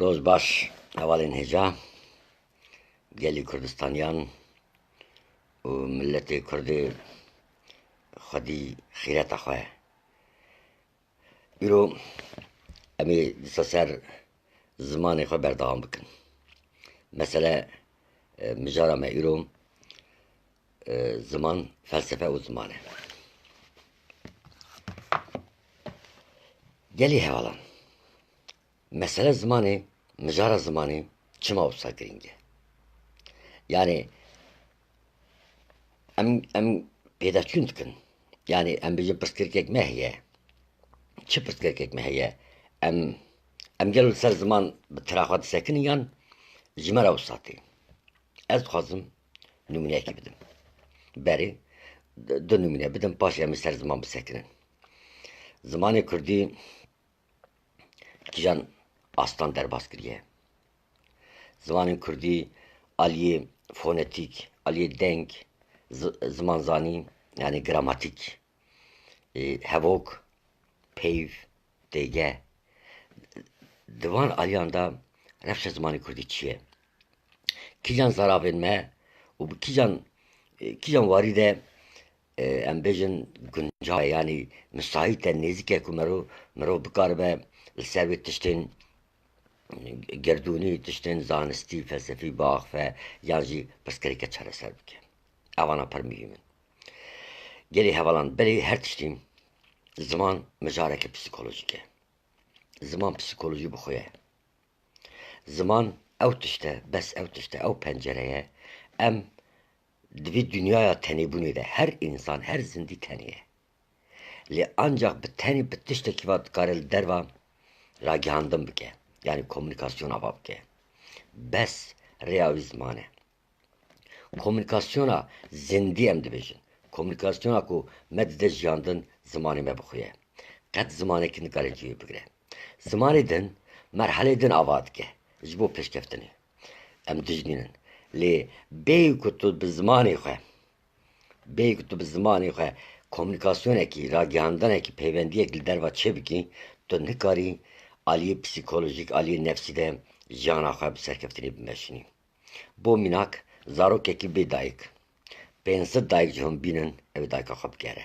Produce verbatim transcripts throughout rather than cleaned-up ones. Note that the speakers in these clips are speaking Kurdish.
Roj baş, hevalên hêja, gelî Kurdistaniyan û miletê Kurdê xwedî xîreta xwe. Îro em ê dîsa ser zimanê xwe berdewam bikin. Mesele, e, mijara me îro, e, ziman, felsefe û ziman e. Gelî hevalan, mesele zimanê, mijara zimanê çima wisa girîng e? Yanî em, em pêdaçûn dikin. Yanî em bêjin pirsgirêkek me heye. Çi pirsgirêkek me heye? Em, em gelo li ser ziman bi tira xwe disekinin yan ji me re wisa tê? Ez dixwazim nimûneyekê bidim. Berê du nimûne bidim, paşê em ê ser ziman bisekinin. Zimanê kurdî kîjan astan derbas kiriye? Zimanên kurdî aliyê fonetîk, aliyê deng, zi-, zimanzanî, yanî gramatîk, e, hevok, peyv, têge. Di van aliyan de rewşa zimanê kurdî çi ye? Kîjan zaravên me û bi kîjan, e, kîjan warî de, e, em bêjin guncav e, yanî misaît e, nêzîk e ku mero-, mirov bikaribe li ser wê tiştên gerdûnî, tiştên zanistî, felsefî biaxife yan jî pirsgirêke çareser bike. Evana pir muhîm in. Gelî hevalan, belê her tiştî ziman mijareke psîkolojîk e. Ziman psîkolojî bi xwe ye. Ziman ew tişt e, bes ew tişt e, ew pencere ye. Em di vî dinyaya tenêbûnê de her însan, her zindî tenê ye. Lê ancax bi tenê bi tiştekî ve dikare li derva ragihandin bike. Yanî komunîkasyon ava bike. Bes rêya wî ziman e. Komunîkasyona zindî em dibêjin. Komunîkasyona ku me dide jiyandin zimanê me bi xwe ye. Qet zimanekî nikare cihê bigire. Zimanê din, merhelê din ava dike ji bo pêşkeftinê. Em dijnînin. Lê bêyî ku tu bi zimanê xwe, bêyî ku tu bi zimanê xwe komunîkasyonekî, ragihandinekî, peywendiyek li derva çêbikî, tu nikarî aliyê psîkolojîk, aliyê nefsî de jiyana xwe bi serkeftinê bimeşînî. Bo mînak, zarokekî bê dayik. Pênc sed dayik ji hûn bînin, ew ê dayika xwe bigere.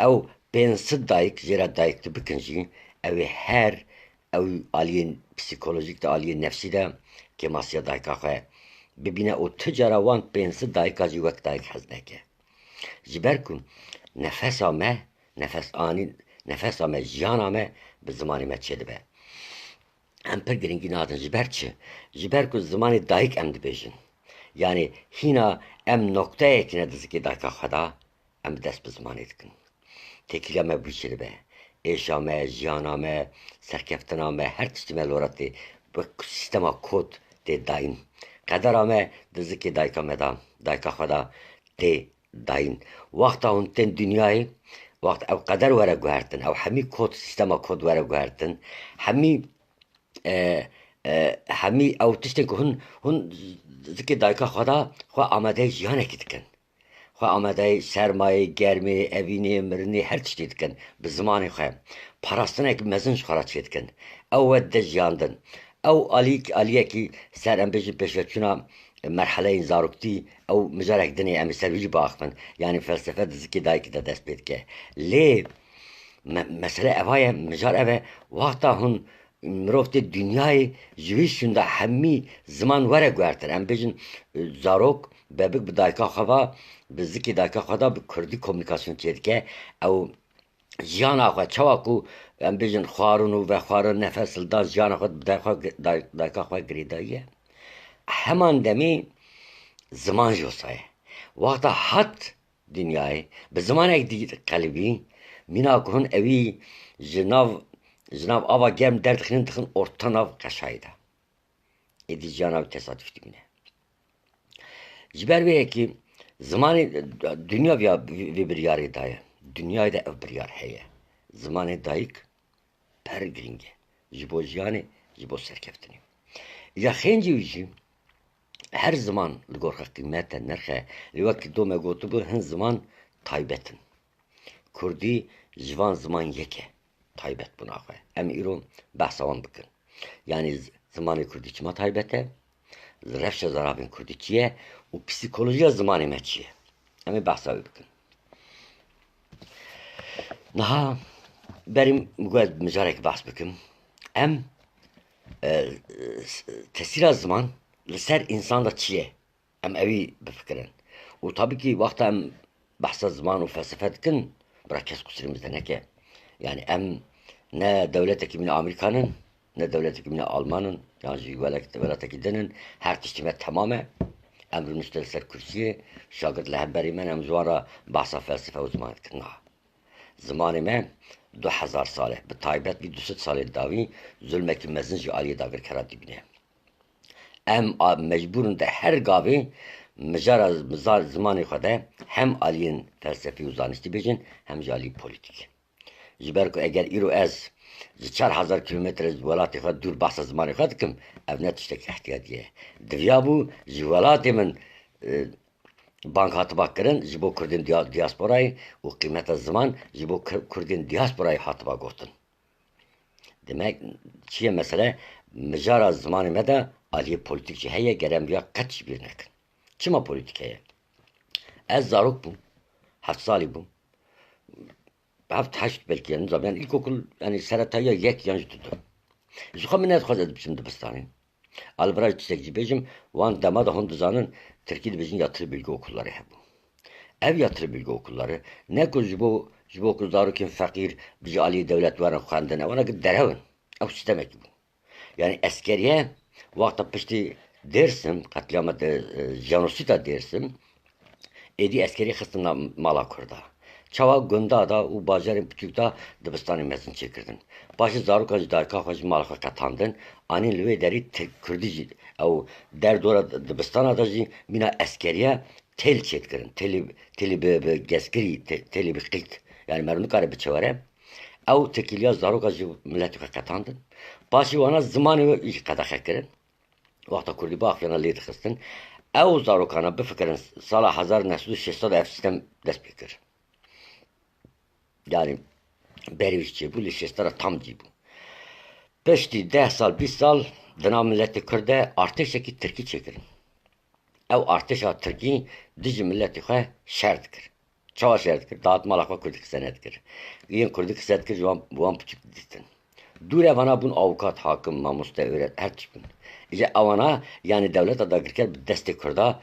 Ew pênc sed dayik jê re dayik tu bikin jî, ew ê her, ew aliyên psîkolojîk de, aliyên nefsî de kêmasiya dayika xwe bibîne û tu cara wan pênc sed dayika jî wek dayik hez neke. Ji ber ku nefesa me, nefes anî, nefesa me, jiyana me bi zimanê me çêdibe. Em pir girîngî nadin. Ji ber çi? Ji ber ku zimanê dayik em dibêjin. Yanî hîna em nokteyekî ne di zikê dayika xwe de, em bi dest bi zimanê dikin. Têkiliya me bi wî çêdibe. Êşa me, jiyana me, serkeftina me, her tiştê me li were tê, wek sîstema kod tê dayîn. Qedera me di zikê dayika me de, dayika xwe de tê dayîn. Wexta hûn tên dinyayê, wext ew qeder were guhertin, ew hemî kod, sîstema kod were guhertin, hemî, e, e, hemî ew tiştên ku hûn, hûn zikê dayika xwe de xwe amadeyê jiyanekî dikin. Xwe amadeyê sermayê, germê, evînê, mirinê, her tiştê dikin. Bi zimanê xwe. Parastinekî mezin ji xwe re çêdikin. Ew we dide jiyandin. Ew alîk-, aliyekî ser, em bêjin, pêşveçûna merheleyên zaroktî, ew mijarek din e, em ê ser wî jî biaxivin. Yanî felsefe di zikê dayikê de dest pê dike. Lê me-, mesele eva ye, mijar ev e, wexta hûn mirov tê dinyayê, ji wî şûnde hemî ziman were guhertin. Em bêjin, e, zarok, bebik bi dayika xwe ve, bi zikê dayika xwe de bi kurdî komunîkasyon çêdike. Ew jiyana xwe, çawa ku em bêjin xwarin û vexwarin, nefes hildan, jiyana xwe bi dayika xwe, day-, dayika xwe girêdayî ye. Heman demê ziman jî wisa ye. Wexta hat dinyayê, bi zimanek dî qelibî, mîna ku hûn ewî ji nav, ji nav ava germ derdixînin, dixin orta nav qeşayê de. Êdî jiyana wî tesaduf dimîne. Ji ber vê yekê zimanê, dinya viya vê, vê biryarê daye. Dinyayê de ev biryar heye. Zimanê dayik pir girîng e. Ji bo jiyanê, ji bo serkeftinê. Îja xêncê wî jî her ziman li gor xwe qîmet e, nirx e. Lê wekî do me gotibû, hin ziman taybet in. Kurdî ji van ziman yek e, taybetbûna xwe. Em îro behsa wan bikin. Yanî z-, Zimanê kurdî çima taybet e? Rewşa zarokên kurdî çi ye? Û psîkolojiya zimanê me çi ye? Em ê behsa wê bikin. Niha berî min got mijarek behs bikim. Em, e, tesîra ziman li ser însan de çi ye? Em ewî bifikirin. Û tabî kî wexta em behsa ziman û felsefe dikin, bira kes qusirî min te neke. Yani em ne dewletekî mîna Amerîkan in, ne dewletekî mîna Alman in, yan jî welek-, welatekî din in. Her tiştî me temam e. Em rûnişte li ser kursiyê, şagirt li hemberî me ne, em ji wan re behsa felsefe û zimanê dikin. Na. Zimanê me du hezar sal e. Bi taybet vî du sed salên dawî zulmekî mezin ji aliyê dagirkera dibîne. Em a, mecbûr in di her gavê mijara miza-, zimanê xwe de hem aliyên felsefî û zanistî bêjin, hem jî aliyê polîtîk. Ji ber ku eger îro ez ji çar hezar kilometre ji welatê xwe dûr behsa zimanê xwe dikim, ev ne tiştekî ihtiyatî ye. Diviya bû ji welatê min, e, bang hatiba kirin ji bo Kurdên dia-, diasporayê û qîmeta ziman ji bo Kur-, Kurdên diasporayê hatiba gotin. Demek çi ye mesele? Mijara zimanê me de aliyê polîtîk jî heye, gere em viya qet ji bîr nekin. Çima polîtîk heye? Ez zarok bûm, heft salî bûm. Heft heşt belkî, yani, zaten ilkokul, yani, seretayiya yek yan jî dudu. Ji xwe min nedixwest ez biçim dibistanê. A li vira jî tiştek jî bêjim, wan dema de hûn dizanin, tirkî dibêjin yatılı bilgi okulları hebû. Ev yatılı bilgi okulları, ne ku ji bo, ji bo ku zarokên feqîr bi ji aliyê dewlet werin xwendin, ewana ki derew in. Ew sîstemekî bû. Yani eskeriye wexta piştî Dêrsim, qetlîama de, e, jenosîda Dêrsim, êdî eskeriye xistin na-, mala Kurda. Çawa gunda da û bajarên piçûk da dibistanên mezin çêkirdin. Paşê zarokan ji dayika xwe ji mala xwe qetandin, anîn li wê derî Tirk-, Kurdî jî ew derdora dibistana de jî mîna eskeriye têl çêdikirin. Têlî, têlî bi, bi gezkirî, tê-, têlî bi qît. Yani meriv nikare biçe were. Ew têkiliya zaroka ji miletê xwe qetandin. Paşê wana zimanê wê jî qedexe kirin. Wexta kurdî biaxiviyana lê dixistin. Ew zarokana bifikirin sala hezar neh sed û şêst de ev sîstem dest pê kir. Yani berî wî çêbû, lê şêst re tam cî bû. Piştî deh sal, bîst sal di nav miletê Kurd de artêşekî Tirkî çêkirin. Ew artêşa Tirkî dijî miletê xwe şer dikir. Çawa şer dikir? Dihat mala xwe kurdî qise nedikir. Yên kurdî qise dikir, ji wan, wan piçûk didîtin. Dû re vana bûn avukat, hakim, mamoste, öğret-, her tişt bûn. Îca ewana, yani dewleta dagirker bi destê Kurda,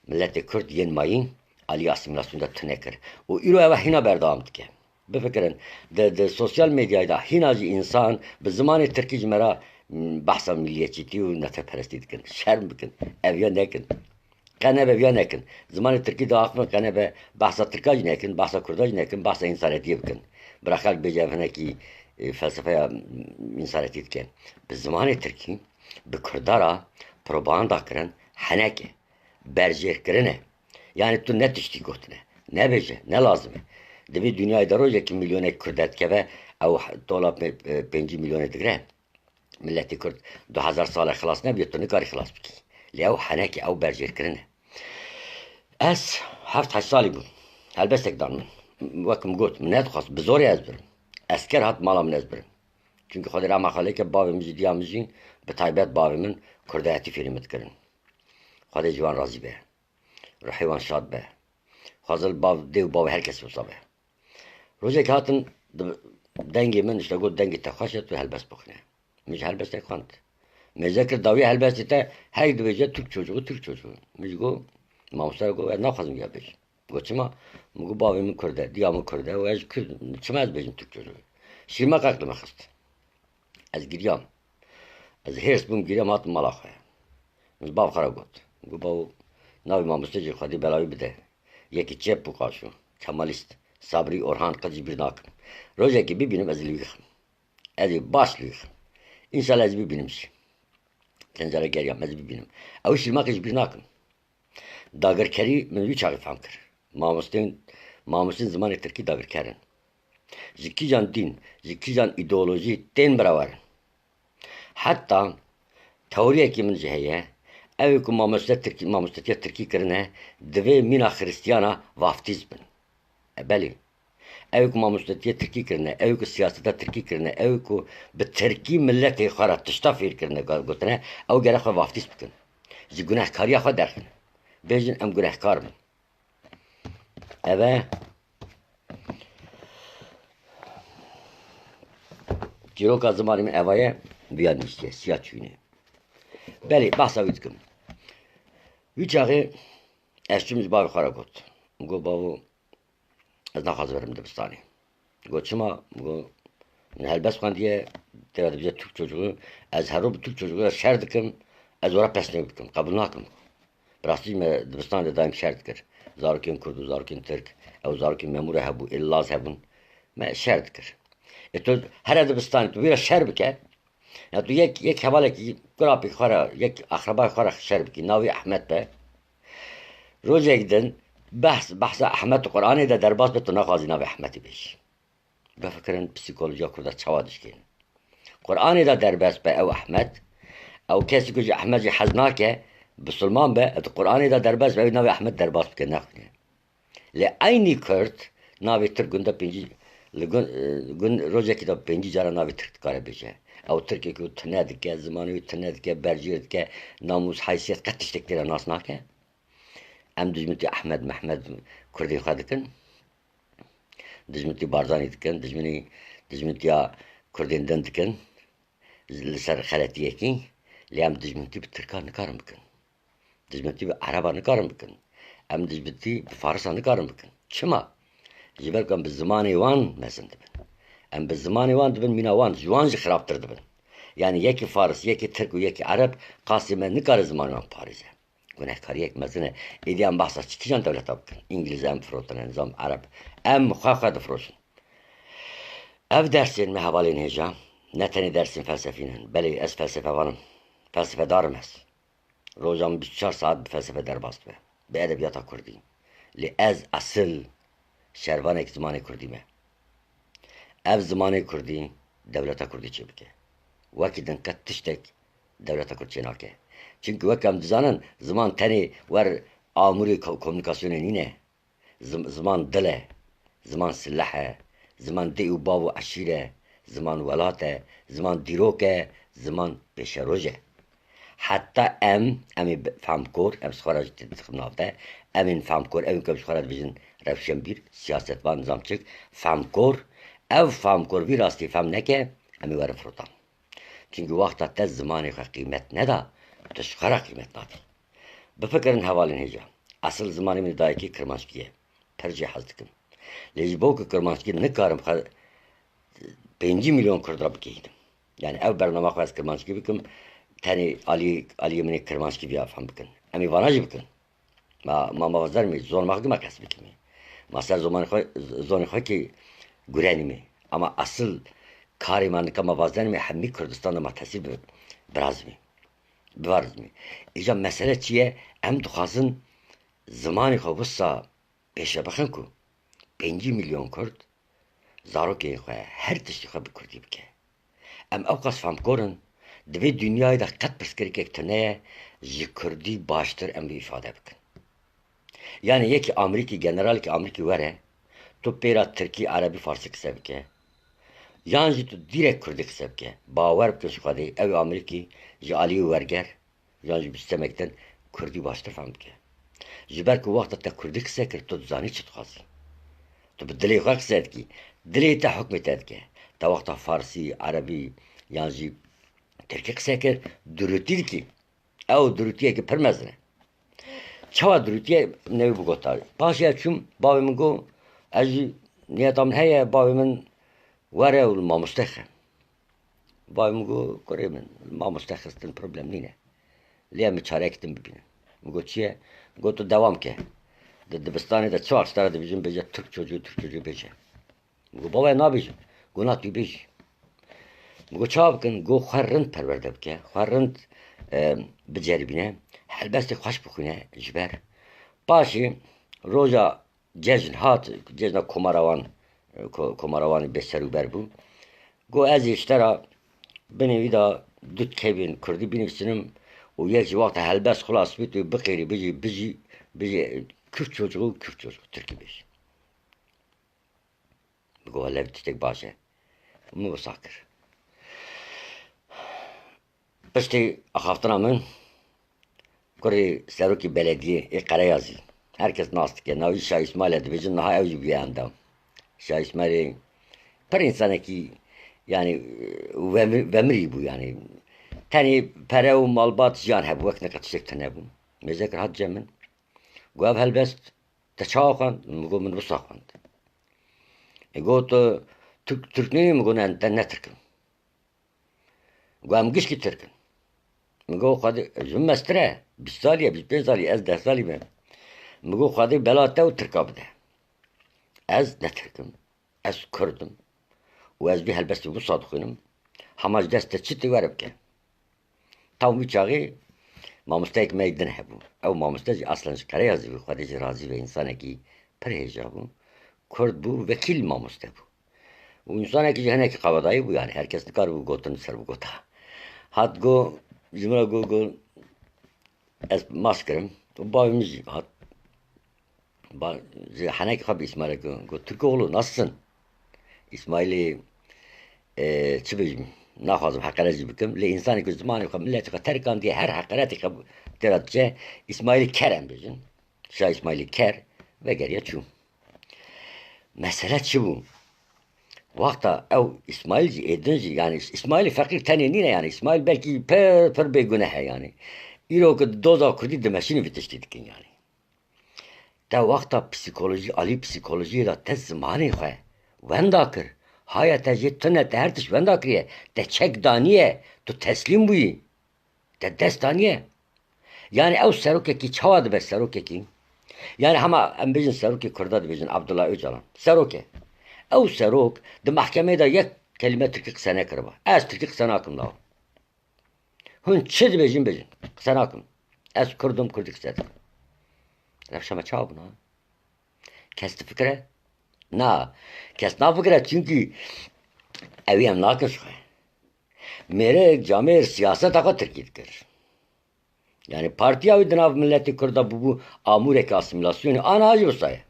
miletê Kurd yên mayîn alî asîmîlasyon de tune kir. Û îro ev hîna berdewam dike. Bifikirin, di, di sosyal medyayê de hîna jî însan bi zimanê tirkî ji me re, m, behsa milliyetçîtî û neteperestî dikin. Şerm bikin. Ev ya nekin. Qe nebe viya nekin. Zimanê tirkî diaxivin, qe nebe behsa tirka jî nekin, behsa kurda jî nekin, behsa însanetiyê bikin. Bira xelk bêje ev hinekî, e, felsefeya, m, însanetî dike. Bi zimanê tirkî, bi kurda re propaganda kirin, heneke, berjêrkirin e. Yani tu ne tiştî gotine. Nebêje, ne lazim e. Di vê dinyayê de rojekî milyonek kurd derdikeve, ew tola pê-, e, pêncî milyonê digire. Miletê Kurd du hezar sal e xilas nebiye, tu nikarî xilas bikî. Lê ew henekê, ew berjêrkirin e. Ez heft heşt salî bûm. Helbestek dan min. Wek min got, min nedixwest, bi zorê ez birim. Esker hat mala min ez birim. Çunkî Xwedê rehma xwe lê ke bavê min jî, diya min jî, bi taybet bavê min kurdayetî fêrî min dikirin. Xwedê ji wan razî be. Ruhê wan şad be. Xwezil bav, dê û bavê her kesî wisa be. Rojek hatin, di-, dengê min işte got, dengê te xweş e, tu helbest bixwîne. Min ji helbestek xwend. Mêze kir dawiya helbestê te, her dibêje Türk çocuğu, Türk çocuğu. Min ji got, mamoste got, ez naxwazim ya bêjim. Got, çima? Min got, bavê min Kurd e, diya min Kurd e û ez ji Kurd, çima ez bêjim Türk çocuğu? Şîrmeqek li min xist. Ez giriyam. Ez hêrs bûm, giriyam, hatim mala xwe. Min ji bav xwe re got. Got, bawo, navê mamoste jî Xwedê bela wî bide. Yekî çep bû qaşo. Kemalîst. Sabrî Orhan qet ji bîr nakim. Rojekê bibînim ez li wî xim. Ez ê baş li wî xim. Înşallah ez bibînim jî. Çend care geriyam ez bibînim. Ew şîrmeqê ji bîr nakim. Dagirkerî min wî çaxê fehm kir. Mamostên, mamostên zimanê tirkî dagirker in. Ji kîjan dîn, ji kîjan îdeolojî tên bira werin. Heta teoriyekî min jî heye, ew ê ku mamoste tirkî, mamostetiya tirkî kirine, divê mîna xiristiyana vaftîz bin. E, belê. Ew ku mamostetiyê tirkî kirine, ew ku siyaseta tirkî kirine, ew ku bi tirkî miletê xwe re tişta fêr kirine, ga-, gotine, ew gere xwe vaftîs bikin. Ji gunehkariya xwe derxin. Bêjin, em gunehkar bin. Eve çîroka zimanê min eva ye, viya niştiye, siya çûyînê. Belê, behsa wî dikim. Wî çaxê ez çûm ji bavê xwe re got. Got, bavo, ez naxwazim werim dibistanê. Got, çima? Got, min helbest xwendiye, tê de dibêje Türk çocuğu, ez her roj bi Türk çocuğu re şer dikim, ez were pesnê bikim, qebûl nakim. Bi rastî me dibistan de daîm şer dikir. Zarokên Kurd û zarokên Tirk, ew zarokên memûre hebû, ê Laz hebûn. Me şer dikir. Ê tu here dibistanê, tu wî re şer bike. Ya tu yek, yek hevalekî, kurapî xwe re, yek axrebay xwe re şer bikî, navê Ehmed be. Rojek din behs, behsa Ehmed û Qur'anê de derbas be, tu naxwazî navê Ehmedî bêjî. Bifikirin psîkolojiya Kurda çawa dişkêne. Qur'anê de derbas be ew Ehmed, ew kesî ku ji Ehmed jî hez nake, bisilman be, di Qur'anê de derbas be, ew navê Ehmed derbas bike, nexwîne. Lê eynî Kurd navê Tirk gunda pêncî, li gun, e, gun rojekî de pêncî cara navê Tirk dikare bêje. Ew Tirkê ku tune dike, zimanê wî tune dike, berjêr dike, namûs, heysiyet, qet tiştek tê de nas nake. Em dijmintiya Ehmed Mehmed Kurdên xwe dikin. Dijmintî Barzanî dikin, dijminî, dijmintiya Kurdên din dikin. Li ser xeletiyekî, lê em dijmintî bi Tirkan nikarin bikin. Dijmintî bi Ereba nikarin bikin. Em dijmintî bi Farisa nikarin bikin. Çima? Ji ber ku em bi zimanê wan mezin dibin. Em bi zimanê wan dibin, mîna wan, ji wan jî xirabtir dibin. Yanî yekî Faris, yekî Tirk û yekî Ereb qasê me nikare zimanê wan biparêze. Gunehkariyek mezin e. Êdî em behsa çi kîjan dewleta bikin? Îngilîz em firotine, nizam Ereb. Em xwe xwe difiroşin. Ev dersên me hevalên hêja, ne tenê dersên felsefî ne. Belê ez felsefevan im. Felsefedar im ez. Roja min bîst û çar saet bi felsefe derbas dibe. Bi edebiyata kurdî. Lê ez esil şervanek zimanê kurdî me. Ev zimanê kurdî dewleta kurdî çêbike. Wekî din qet tiştek dewleta kurd çênake. Çimkî wek em dizanin, ziman tenê wer amûrê ko-, komunîkasyonê nîne. Zim-, ziman dil e, ziman sileh e, ziman dê û bav û eşîr e, ziman welat e, ziman dîrok e, ziman pêşeroj e. Heta em, em ê bi-, fehmkor, em ji xwe re jî dixim nav de, em ên fehmkor, ew ên ku em ji xwe re dibêjin rewşenbîr, siyasetvan, nizamçik, fehmkor, ev fehmkor vî rastî fehm neke, em ê werin firotan. Çimkî wexta te zimanê xwe qîmet neda, tu ji xwe re qîmet nadî. Bifikirin hevalên hêja. Esil zimanê min dayikî kirmanckî ye. Pir jê hez dikim. Lê ji bo ku kirmanckî nikarim xwe pêncî milyon kurd re bigihînim. Yani ev bernama xwe ez kirmanckî bikim, tenê alî-, aliyê min ê kirmanckî viya fam bikin. Em ê vana jî bikin. Ma, ma, ma vazdar me, zon ma xwe ma qes bikimê. Ma ser zomanê xwe, zonê xwe kî gurenî me. Ama esil karê ma nika ma vazdar me hemî Kurdistan de ma tesîr bi-, birazimê. Bivarizimê. Îca mesele çi ye? Em dixwazin zimanê xwe wisa pêşe bixin ku pêncî milyon Kurd zarokên xwe, her tiştê xwe bi kurdî bike. Em ewqas famkor in, di vê dinyayê de qet pirsgirêkek tune ye, ji kurdî baştir em vê îfade bikin. Yani yekî Amerîkî, generalekî Amerîkî were, tu pêra tirkî, erebî, farsî qise bike, yan jî tu dîrek kurdî qise bike, bawer bikin ji Xwedê, ew ê Amerîkî ji aliyê werger, yan jî bi sistemek din kurdî baştir fam bike. Ji ber ku wexta te kurdî qise kir, tu dizanî çi dixwazî. Tu bi dilê xwe qise dikî. Dilê te hukmê te dike. Te wexta farsî, erebî yan jî tirkî qise kir, durûtî dikî. Ew durûtiyeke pir mezin e. Çawa durûtiye newî bigota? Paşê ez çûm, bavê min got, ez jî niyeta min heye, bavê min were û li mamoste xe. Bavê min got, kurê min, mamoste xistin problem nîne. Lê em ê çareyek din bibînin. Min got, çi ye? Got, tu dewam ke. Di dibistanê de çi wexta dibêjin, bêje Türk çocuğu, Türk çocuğu bêje. Min got, baba, nabêjim. Got, na, tu bêjî. Min got, çawa bikin? Got, xwe rind perwerde bike, xwe rind, e, biceribîne. Helbestê xweş bixwîne ji ber. Paşê roja cejn hat, cejna Komara wan, ko-, Komara wan bê ser û ber bû. Got, ez ê ji te re binê wî de du kevên kurdî binivîsinim û yek ji wexta helbest xilas bî, tu biqêrî, bijî, bijî, bijî Kürt çocuğu, Kürt çocuğu, tirkî bêjî. Min got, "Wele tiştek baş e." Min wisa kir. Piştî axaftina min, kurê serokê belediyê ê Qereyazî, her kes nas dike, navî Şah Îsmaîl e, dibêjin, niha ew jî bûye endam. Şah Îsmaîlê pir însanekî, yanî, vemir-, vemirî bû, yanî, tenê pere û malbat jiyan hebû, wek nika tiştek tune bû. Mêze kir, hat cem min. Got, "Ev helbest te çawa xwend?" Min got, "Min wisa xwend." E got, "Tu Tirk nînî?" Min got, "Ne, te ne Tirk im." Got, "Em gişkî Tirk in." Min got, "Xwedê, ji min mestir e, bîst salî ye, bîst pênc salî, ez deh salî me." Min got, "Xwedê bela te û Tirka bide. Ez ne Tirk im, ez Kurd im û ez vî helbestê wisa dixwînim. Hema ji dest te çi tê were bike." Tam wî çaxê mamosteyek me yê din hebû. Ew mamoste jî aslen ji Qereyazî bû, Xwedê jî razî be, însanekî pir hêja bû. Kurd bû, wekîl mamoste bû. Û însanekî jî hinekî qebedayî bû, yanî her kes nikaribû gotin ser bigota. Hat got, ji min re got, got, "Ez maç kirim." Û bavê min jî hat. Ba-, ji henekî xwe bi Îsmaîlê got, got, "Tirkoğlu, nasılsın?" Îsmaîlê, e, çi bêjim, naxwazim heqeret jî bikim, lê însanê ku zimanê xwe, miletê xwe terkandiye, her heqeretê xwe tê re diçe, Îsmaîlê Ker em bêjin. Şah Îsmaîlê Ker vegeriya çû. Mesele çi bû? Wexta ew Îsmaîl jî, ê din jî, yanî Îsmaîlê feqîr tenê nîne, yanî Îsmaîl belkî pir, pir bêguneh e, yanî. Îro ku di doza kurdî dimeşînin vî tiştî dikin, yanî. Te wexta psîkolojî, alî psîkolojiyê de te zimanê xwe wenda kir. Haya te jê tune, te her tişt wenda kiriye. Te çek daniye, tu teslîm bûyî. Te dest daniye. Yanî ew serokekî çawa dibe serokekî? Yanî hema em bêjin serokê Kurda dibêjin Abdullah Ocalan. Serok e. Ew serok di mehkemeyê de yek kelîme tirkî qise nekiriba. Ez tirkî qise nakim lawo. Hûn çi dibêjin bêjin. Qise nakim. Ez Kurd im, Kurdî qise dikim. Rewşa me çawa bûna? Kes difikire? Na. Kes nafikire, çimkî ew ê em nakin ji xwe. Mêrik, camêr siyaseta xwe tirkî dikir. Yanî partiya wî di nav miletê Kurd de bûbû amûreke asîmîlasyonê. Ana jî wisa ye.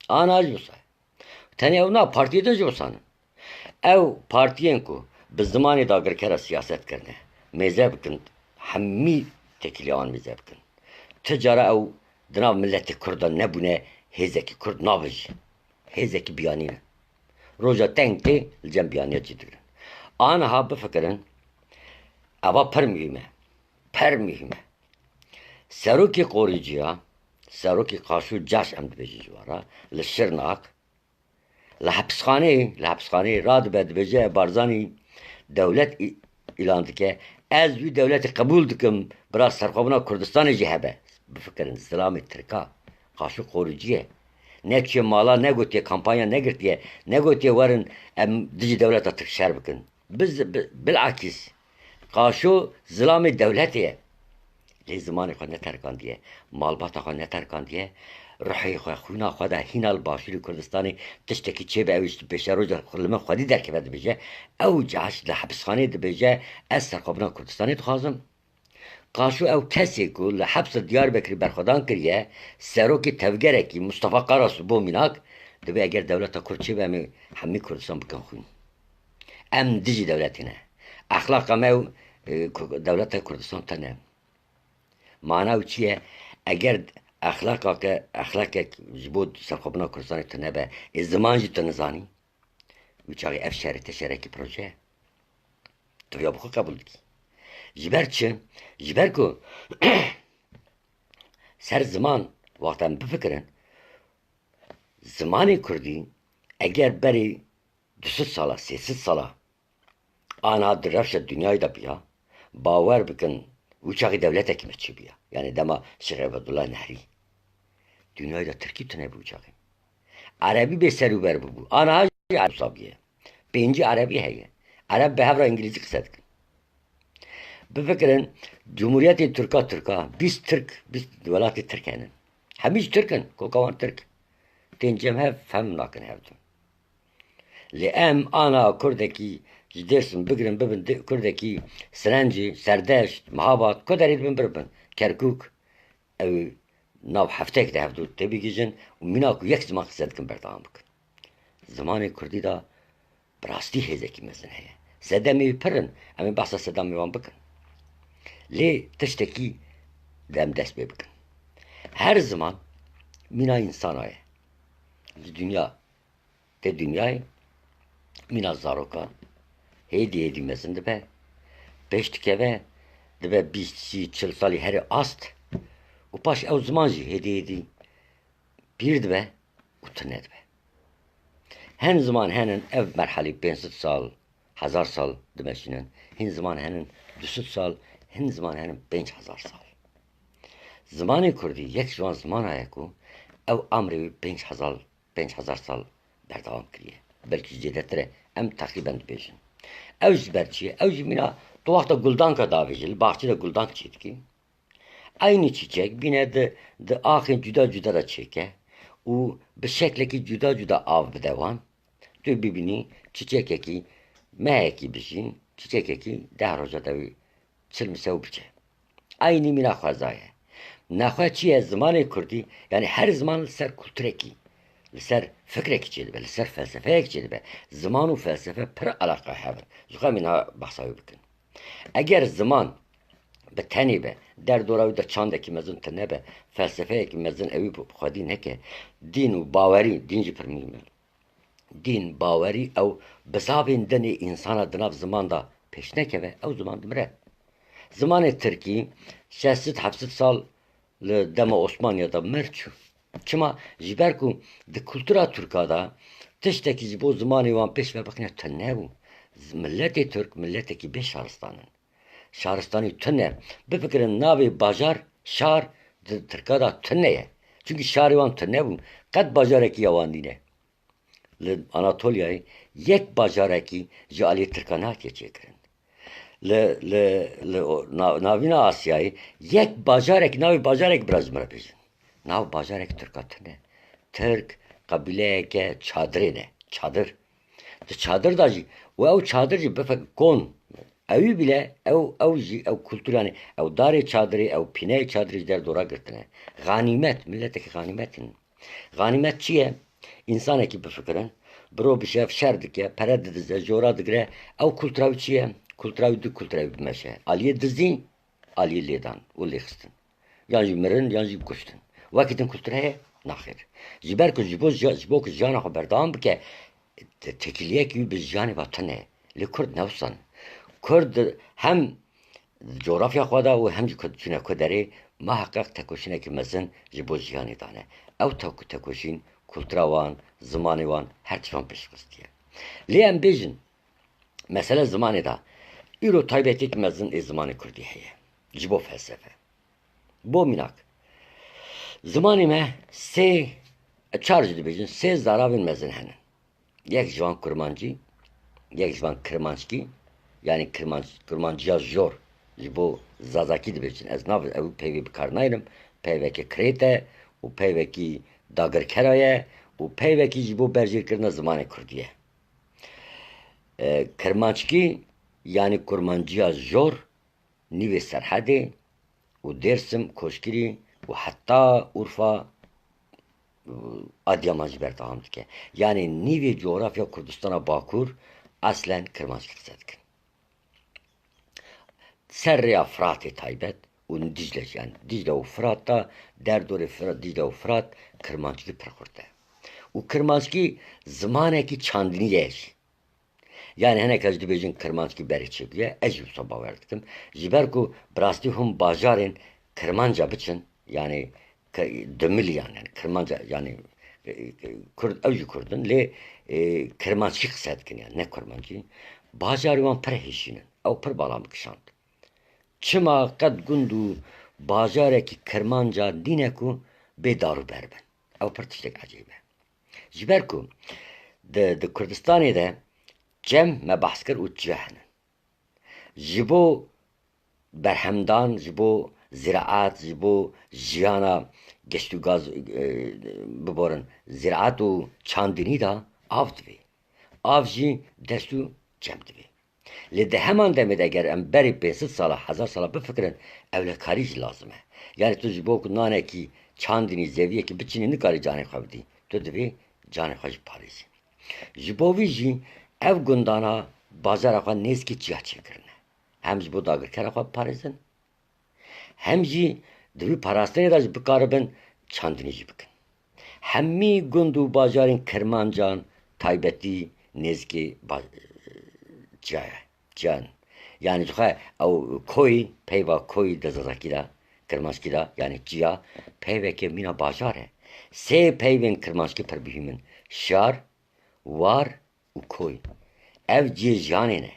Ana jî wisa ye. Tenê ew na, partiyê din jî wisa ne. Ew partiyên ku bi zimanê dagirkera siyaset kirine, mêze bikin, hemî têkilî wan mêze bikin. Ti cara ew di nav miletê Kurd de nebûne, hêzekî Kurd nabe jî. Hêzekî biyanî ne. Roja teng tê li cem biyaniya cî digirin. Aniha bifikirin, eva pir muhîm e. Pir muhîm e. Serokê qorîciya, serokê Qaşo Caş em dibêjin ji we re, li Şirnak, li hepisxaneyê, li hepisxaneyê radibe, dibêje, Barzanî dewlet î-, îlan dike, ez wî dewletê qebûl dikim, bira serxwebûna Kurdistanê jî hebe. Bifikirin, zilamê Tirka, Qaşo qorîcî ye. Neçûye mala, negotiye, kampanya negirtiye, negotiye werin em dijî dewleta Tirk şer bikin. Biz, bi-, bilakîs, Qaşo zilamê dewletê ye. Lê zimanê xwe neterkandiye, malbata xwe neterkandiye, ruhê xwe, xwîna xwe de hîna li Başûrê Kurdistanê tiştekî çêbe, ew ji pêşeroja li min xwedî derkeve dibêje, ew Caş li hepisxanê dibêje, ez serxwebûna Kurdistanê dixwazim. Qaşo ew kesê ku li hepsa Diyarbekirê berxwedan kiriye, serokê tevgerekî Mustafa Karasu bo mînak, dibê eger dewleta Kurd çêbe em ê hemî Kurdistan bikin xwîn. Em dijî dewletê ne. Exlaqa me û, e, ku-, dewleta Kurdistan tune. Mana wî çi ye? Eger exlaqake, exlaqek ji bo serxwebûna Kurdistanê tune be, ê ziman jî tu nizanî, wî çaxê ev şerê te şerekî proje ye. Tu ya bi xwe qebûl dikî. Ji ber çi? Ji ber ku ser ziman, wexta em bifikirin, zimanê kurdî eger berê du sed sala, sê sed sala, ana di rewşa dinyayê de biya, bawer bikin, wî çaxê dewletekî me çêbiya. Yanî dema Şêx Ebedullah Nehrî. Dinyayê de tirkî tune bû wî çaxê. Erebî bê ser û ber bûbû. Aniha jî Ereb sabiye. Pêncî Erebî heye. Ereb bi hev re îngilîzî qise dikin. Bifikirin, Cumhuriyetê Tirka Tirka, bîst Tirk, bîst welatê Tirk hene. Hemî jî Tirk in, koka wan Tirk. Tên cem hev, fehm nakin hevdu. Lê em ana Kurdekî ji Dêrsim bigirin bibin di-, Kurdekî Sirencê, Serdeşt, Mihabat, ku derê dibin biribin. Kerkûk, ew nav hefteyek de hevdu têbigihîjin û mîna ku yek ziman qise dikin berdewam bikin. Zimanê kurdî de bi rastî hêzekî mezin heye. Sedemê wî pir in, em ê behsa sedemê wan bikin. Lê tiştekî de em dest pê bikin. Her ziman mîna însana ye. Li dinya, tê dinyayê mîna zaroka hêdî hêdî mezin dibe. Pêş dikeve, dibe bîst, sî, çil salî herê ast û paş ew ziman jî hêdî hêdî pîr dibe û tune dibe. Hin ziman henin ev merhelî pênc sed sal, hezar sal dimeşînin. Hin ziman henin du sed sal, hin ziman henin pênc hezar sal. Zimanê kurdî yek ji wan zimana ye ku ew amrê wî pênc hezar, pênc hezar sal berdewam kiriye. Belkî zêdetir e, em teqrîben dibêjin. Ew ji ber çi ye? Ew jî mîna tu wexta guldanka davêjî, li baxçê de guldank çêdikî. Eynî çîçek bîne di, di axên cuda cuda de çêke û bi şeklekî cuda cuda av bide wan. Tu bibînî çîçekekî mehekî bijî, çîçekekî deh roja de wî çilmise û biçe. Eynî mîna xweza ye. Nexwe çi ye? Zimanê kurdî, yanî her ziman li ser kulturekî, li ser fikrekî çêdibe, li ser felsefeyekî çêdibe. Ziman û felsefe pir eleqa hev in. Ji xwe mîna behsa wî bikin. Eger ziman bi tenê be, derdora wî de çandekî mezin tune be, felsefeyekî mezin ewî bi xwedî neke, dîn û bawerî, dîn jî pir muhîm e. Dîn, bawerî ew bizavên dinê însana di nav ziman de pêş nekeve, ew ziman dimire. Zimanê tirkî şeş sed heft sed sal li dema Osmaniya de mir çû. Çima? Ji ber ku di kultura tirka de tiştekî ji bo zimanê wan pêş ve bixine tune bû. Z-, miletê tirk miletekî bê şaristan in. Şaristanî tune. Bifikirin navê bajar, şar, di tirka de tune ye. Çimkî şarê wan tune bû. Qet bajarekî ya wan nîne. Li Anatolyayê yek bajarekî ji aliyê tirkan nehatiye çêkirin. Li, li, li o-, na-, navîna Asyayê yek bajarekî, navê bajarekî bira ji min re bêjin. Nav bajarek tirka tune. Tirk qebîleyeke çadirê ne. Çadir. Di çadir de jî, û ew çadir jî bifek kon. Ewî bile, ew, ew jî, ew kultur, yanî ew darê çadirê, ew pîneyê çadirê ji derdora girtine. Xanîmet, miletekî xanîmet in. Xanîmet çi ye? Însanekî bifikirin, biro bi şev şer dike, pere didize, jora digire, ew kultura wî çi ye? Kultura wî du kultura wî bimeşe. Aliyê dizî, aliyê lêdan û lêxistin. Yan jî mirin, yan jî kuştin. Wekî din kultur heye? Naxêr. Ji ber ku ji bo ji-, ji bo ku jiyana xwe berdewam bike, te-, têkiliyekî wî bi jiyanê ve tune ye. Lê Kurd ne wisa ne. Kurd hem cografya xwe da û hem jî ku çûne ku derê, muheqeq tekoşînekî mezin ji bo jiyanê dane. Ew tek-, tekoşîn kultura wan, zimanê wan her tiştan pêş xistiye. Lê em bêjin, mesele zimanê de, îro taybetiyekî mezin ê zimanê kurdî heye. Ji bo felsefe. Bo mînak, zimanê me sê, çar jî dibêjin, sê zaravên mezin hene. Yek ji wan kurmancî, yek ji wan kirmanckî, yanî kirmanc-, kurmanciya jor, ji bo zazakî dibêjin. Ez nav ew peyvê bi kar naynim, peyveke kirêt e û peyvekî dagirkera ye û peyvekî ji bo berjêrkirina zimanê kurdî ye. E, kirmanckî, yanî kurmanciya jor, nîvê Serhedê û Dêrsim, Koşkirî û heta Urfa, Adiyaman jî berdewam dike. Yanî nîvê cografya Kurdistana Bakur eslen kirmanckî qise dikin. Ser rêya Firatê taybet û Dicle jî, yanî Dicle û Firat da, derdorê Fira-, Dicle û Firat kirmanckî pir xurt e. Û kirmanckî zimanekî çandinî ye jî. Yanî hinek kes dibêjin kirmanckî berê çêbûye, ez jî wisa bawer dikim. Ji ber ku bi rastî hûn bajarên kirmanca biçin, yanî ke-, dimiliyan, yanî kirmanca, yanî, e, e, kurd, ew jî kurd in, lê, e, kirmanckî qise dikin, yanî ne kurmancî. Bajarê wan pir hêşîn in. Ew pir bala min kişand. Çima qet gund û bajarekî kirmanca nîne ku bê dar û ber bin? Ew pir tiştek ecêb e. Ji ber ku di, di Kurdistanê de cem me behs kir û cih hene. Ji bo berhemdan, ji bo ziraet, ji bo jiyana geşt û gaz, e, biborin, ziraet û çandinî de av divê. Av jî dest û cem divê. Lê di heman demê de eger em berê pênc sed sala, hezar sala bifikirin, ewlekarî jî lazim e. Yanî tu ji bo ku nanekî çandinî, zeviyekî biçinî, nikarî canê xwe bidî. Tu divê canê xwe jî parêzî. Ji bo vî jî ev gundana bajara xwe nêzîkî çiya çêkirine. Hem ji bo dagirkera xwe biparêzin, hem jî di wî parastinê de jî bikaribin çandinî jî bikin. Hemî gund û bajarên Kirmancan taybetî nêzîkî ba-, çiya ye, çiyan. Yanî jixwe ew koyî, peyva koyî di zazakî de, kirmanckî de, yanî çiya, peyveke mîna bajar e. Sê peyvên kirmanckî pir muhîm in. Şar, war û koy. Ev cihê jiyanê ne.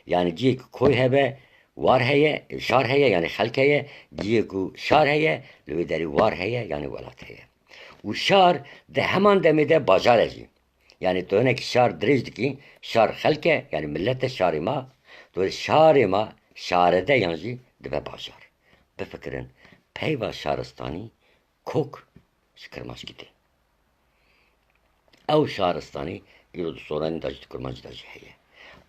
Yanî cihê ku koy hebe, war heye, şar heye, yanî xelk heye, cihê ku şar heye, li wê derî war heye, yanî welat heye. Û şar di heman demê de bajar e jî. Yanî tu hinekî şar dirêj dikî, şar xelk e, yanî millet e şarê ma, tu şarê ma şarede yan jî dibe bajar. Bifikirin, peyva şaristanî kok ji Kirmanckî tê. Ew şaristanî îro di soranî de jî di kurmancî de jî heye.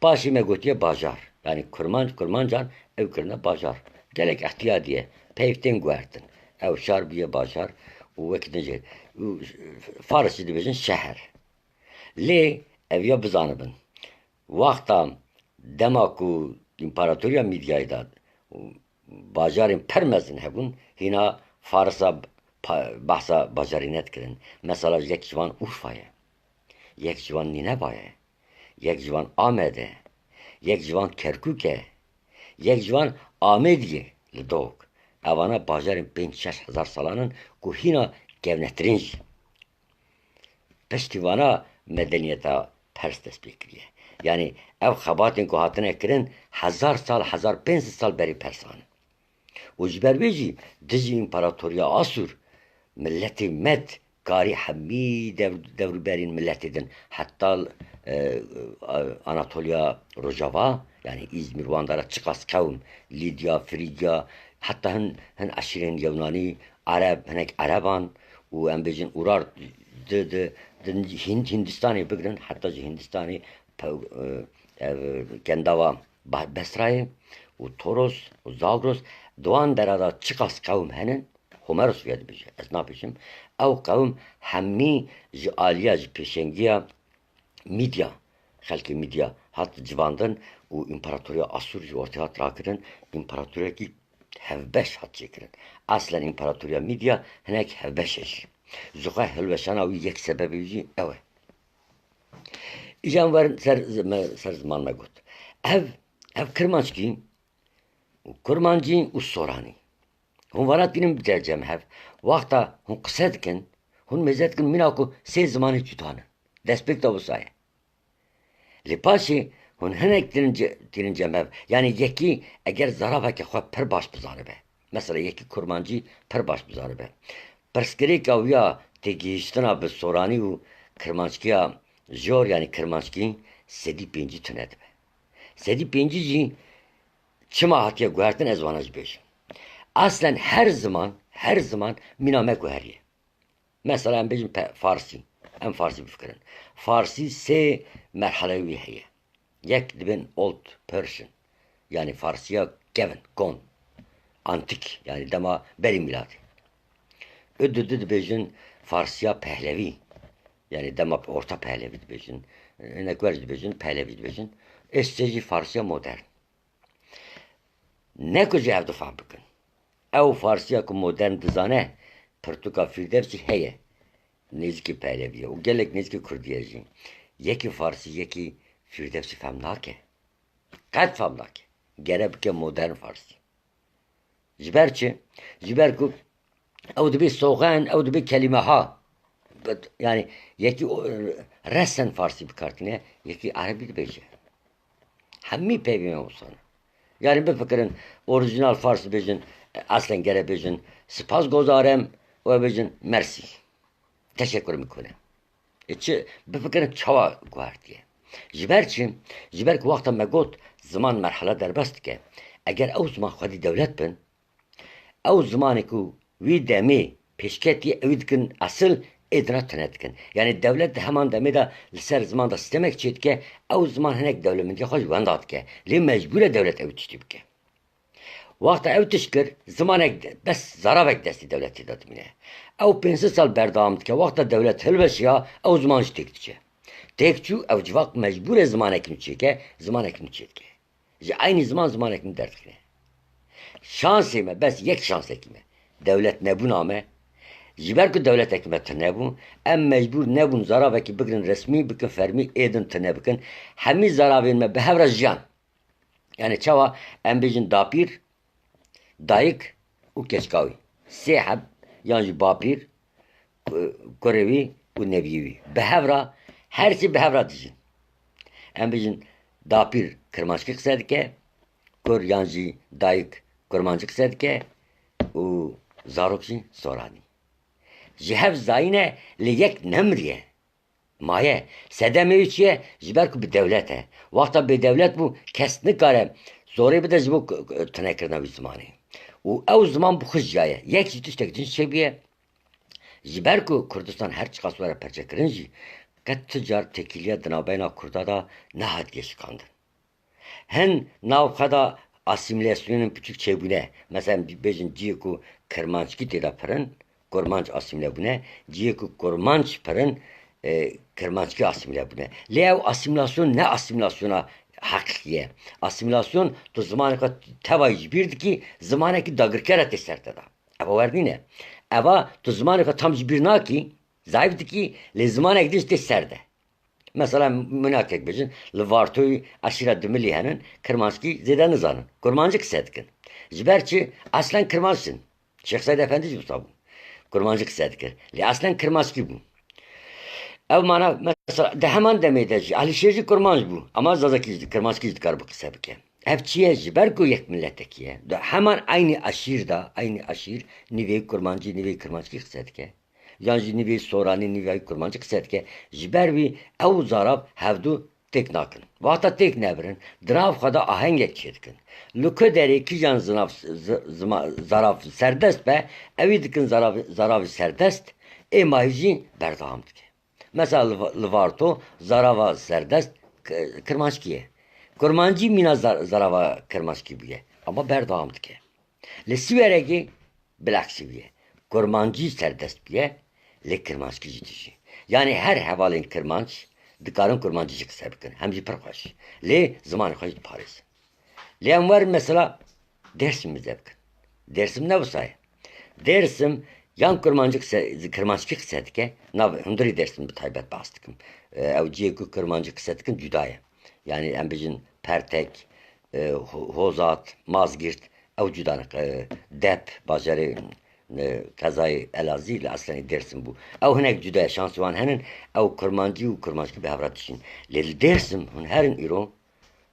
Paşê me gotiye bajar. Yanî kurmanc, kurmancan ew kirine bajar. Gelek ihtiyadî ye. Peyv tên guhertin. Ew şar bûye bajar û wekî din jî. Û faris jî dibêjin şeher. Lê ev ya bizanibin. Wexta dema ku împaratoriya Mîdyayê de bajarên pir mezin hebûn, hîna Farisa pa-, behsa bajarî nedikirin. Mesela yek ji wan Urfa ye, yek ji wan Nîneva ye, yek ji wan Amed e, yek ji wan Kerkûk e, yek ji wan Amêdî ye li Dok. Evana bajarên pênc şeş hezar salan in ku hîna kevnetirîn jî. Piştî vana medeniyeta Pers dest pê kiriye. Yanî ev xebatên ku hatine kirin hezar sal, hezar pênc sed sal berî Persan in. Û ji ber wê jî dijî împaratoriya Asûr, miletê Med karî hemî dev-, dewrûberên miletê din, heta, e, Anatoliya Rojava, yanî Îzmîr, wan dara çiqas qewm, Lîdya, Frîgya, heta hin, hin eşîrên Yewnanî, Ereb, hinek Ereban û em bêjin Urar di, di, di Hind-, Hindistanê bigirin, heta ji Hindistanê pew-, e, ev, kendava Ba-, Besrayê û Toros û Zagros, di wan dera de çiqas qewm henin, Homeros vê dibêje, ez nabêjim, ew qewm hemî ji aliya, ji pêşengiya Mîdya, xelkê Mîdya hat civandin û împaratoriya Asûr ji ortê hat rakirin, împaratoriyekî hevbeş hat çêkirin. Aslen împaratoriya Mîdya hinek hevbeş e jî. Ji xwe hilweşana wî yek sebebê jî ew e. Îja em werin ser, me, ser ziman me got. Ev, ev Kirmanckî û Kurmancî û Soranî. Hûn vana tînin bi cem hev. Wexta hûn qise dikin, hûn mêze dikin mîna ku sê zimanê cuda ne. Destpêk de wisa ye. Lê paşê hûn hinek tînin ce-, tînin cem hev. Yanî yekî eger zaraveke xwe pir baş bizanibe. Mesela yekî kurmancî pir baş bizanibe. Pirsgirêka wî ya têgihiştina bi soranî û kirmanckîya jor, yanî kirmanckî sedî pêncî tune dibe. Sedî pêncî jî çima hatiye guhertin, ez wana jî bêjim. Aslen her ziman, her ziman mîna me guheriye. Mesela em bêjin pe-, Farsî. Em Farsî bifikirin. Farsî sê merheleya wî heye. Yek dibên Old Persian. Yanî Farsiya kevin, kon. Antîk. Yanî dema berî mîladê. Û di du dibêjin Farsiya Pehlevî. Yanî dema orta Pehlevî dibêjin. Hinek wer jî dibêjin, Pehlevî dibêjin. Ê sê jî Farsiya modern. Ne ku ji hev du fehm bikin. Ew Farsiya ku modern dizane, pirtûka Fîrdevsî heye. Nêzîkî Pehlevî ye û gelek nêzîkî Kurdî ye jî. Yekî Farsî, yekî Fîrdevsî fehm nake. Qet fehm nake. Gere bike modern Farsî. Ji ber çi? Ji ber ku ew dibê soxen, ew dibê kelîmeha. Yanî yekî o, resen Farsî bi kar tîne, yekî Erebî dibêje. Hemî peyvên wisa ne. Yanî bifikirin, orîjînal Fars dibêjin, aslen gere bêjin, spas gozarem, û bêjin, mersî. Teşekkür mikune. E çi, bifikirin çawa guhertiye? Ji ber çi? Ji ber ku wexta me got, ziman merhela derbas dike. Eger ew ziman xwedî dewlet bin, ew zimanê ku wî demê pêşketî ew dikin esil, ê dina tune dikin. Yanî dewlet di heman demê de li ser ziman de sîstemek çêdike, ew ziman hinek dewlemendiya xwe ji wenda dike. Lê mecbûr e dewlet ew tiştî bike. Wexta ew tişt kir, zimanek de-, bes zaravek destê dewletê de dimîne. Ew pênc sed sal berdewam dike, wexta dewlet hilweşiya, ew ziman jî têk diçe. têk çû, ew civak mecbûr e zimanekî nû çêke, zimanekî nû çêdike. Ji eynî ziman zimanekî nû derdixîne. Şansê me, bes yek şansekî me. Dewlet nebûna me. Ji ber ku dewletekî me tune bû, em mecbûr nebûn zaravekî bigirin resmî, bikin fermî, ê din tune bikin. Hemî zaravên me bi hev re jiyan. Yani çawa em bêjin dapîr, dayik û keçika wî. Sê heb yan jî bapîr, ku-, kurê wî û neviyê wî. Bi hev re, her sê bi hev re dijîn. Em bêjin dapîr kirmanckî qise dike, kur yan jî dayik kurmancî qise dike û zarok jî soranî. Ji hev zayî ne, lê yek nemiriye. Maye. Sedemê wî çi ye? Ji ber ku bi dewlet e. Wexta bêdewlet bû, kes nikare zorê bide ji bo k-, k-, tunekirina wî zimanê. Û ew ziman bi xwe jiyaye. Yek jî tiştek din çêbûye. Ji ber ku Kurdistan her çiqas were perçekirin jî, qet tu car têkiliya di navbeyna Kurda de nehatiye şikandin. Hin nav xwe de asîmîlasyonên piçûk çêbûne. Mesela, em bêjin cihê ku kirmanckî tê de pirin, kurmanc asîmîle bûne, cihê ku kurmanc pirin, e, kirmanckî asîmîle bûne. Lê ew asîmîlasyon ne asîmîlasyona heqîqî ye. Asîmîlasyon tu zimanê xwe tevayî ji bîr dikî, zimanekî dagirker e tê ser te de. Eva wer nîne. Eva tu zimanê xwe tam ji bîr nakî, zayîf dikî, lê zimanek din jî tê ser de. Mesela, minakek bêjin, li Vartoyê eşîra Dimilî henin, kirmanckî zêde nizanin. Kurmancî qise dikin. Ji ber çi? Eslen kirmanc in. Şêx Seyd Efendî jî wisa bû. Kurmancî qise dikir. Lê eslen kirmanckî bû. Ew mana, mesela, di heman demê de jî Elîşêr jî kurmanc bû. Ama zazakî jî, kirmanckî jî dikaribû qise bike. Ev çi ye? Ji ber ku yek miletekî ye. Di heman eynî eşîr de, eynî eşîr, nîvê kurmancî, nîvê kirmanckî qise dike. Yan jî nîvê soranî, nîvê kurmancî qise dike. Ji ber wî ew zarav hevdu têk nakin. Wexta têk nebirin, di nav xwe de ahengek çêdikin. Li ku derê kîjan zinav, z-, zima-, zarav serdest be, ewî dikin zarav-, zaravî serdest, ê mayî jî berdewam dike. Mesela li Va-, li Varto zarava serdest k-, kirmanckî ye. Kurmancî mîna za-, zarava kirmanckî bûye. Ama berdewam dike. Li Siwerekê bileksî bûye. Kurmancî serdest bûye, lê kirmanckî jî dijî. Yanî her hevalên kirmanc dikarin kurmancî jî qise bikin. Hem jî pir xweş. Lê zimanê xwe jî diparêzin. Lê em werin mesela Dêrsim bize bikin. Dêrsim ne wisa ye. Dêrsim yan kurmancî qise, kirmanckî qise dike, nav hundirê Dêrsim bi taybet behs dikim. E, ew cihê ku kurmancî qise dikin cuda ye. Yanî em bêjin Pertek, e, Ho-, Hozat, Mazgirt, ew cuda ne. E, Dep, bajarê, e, qezayê Elazî li eslenî Dêrsim bû. Ew hinek cuda ye, şansê wan henin, ew kurmancî û kurmanckî bi hev re dişîn. Lê li Dêrsim hûn herin îro,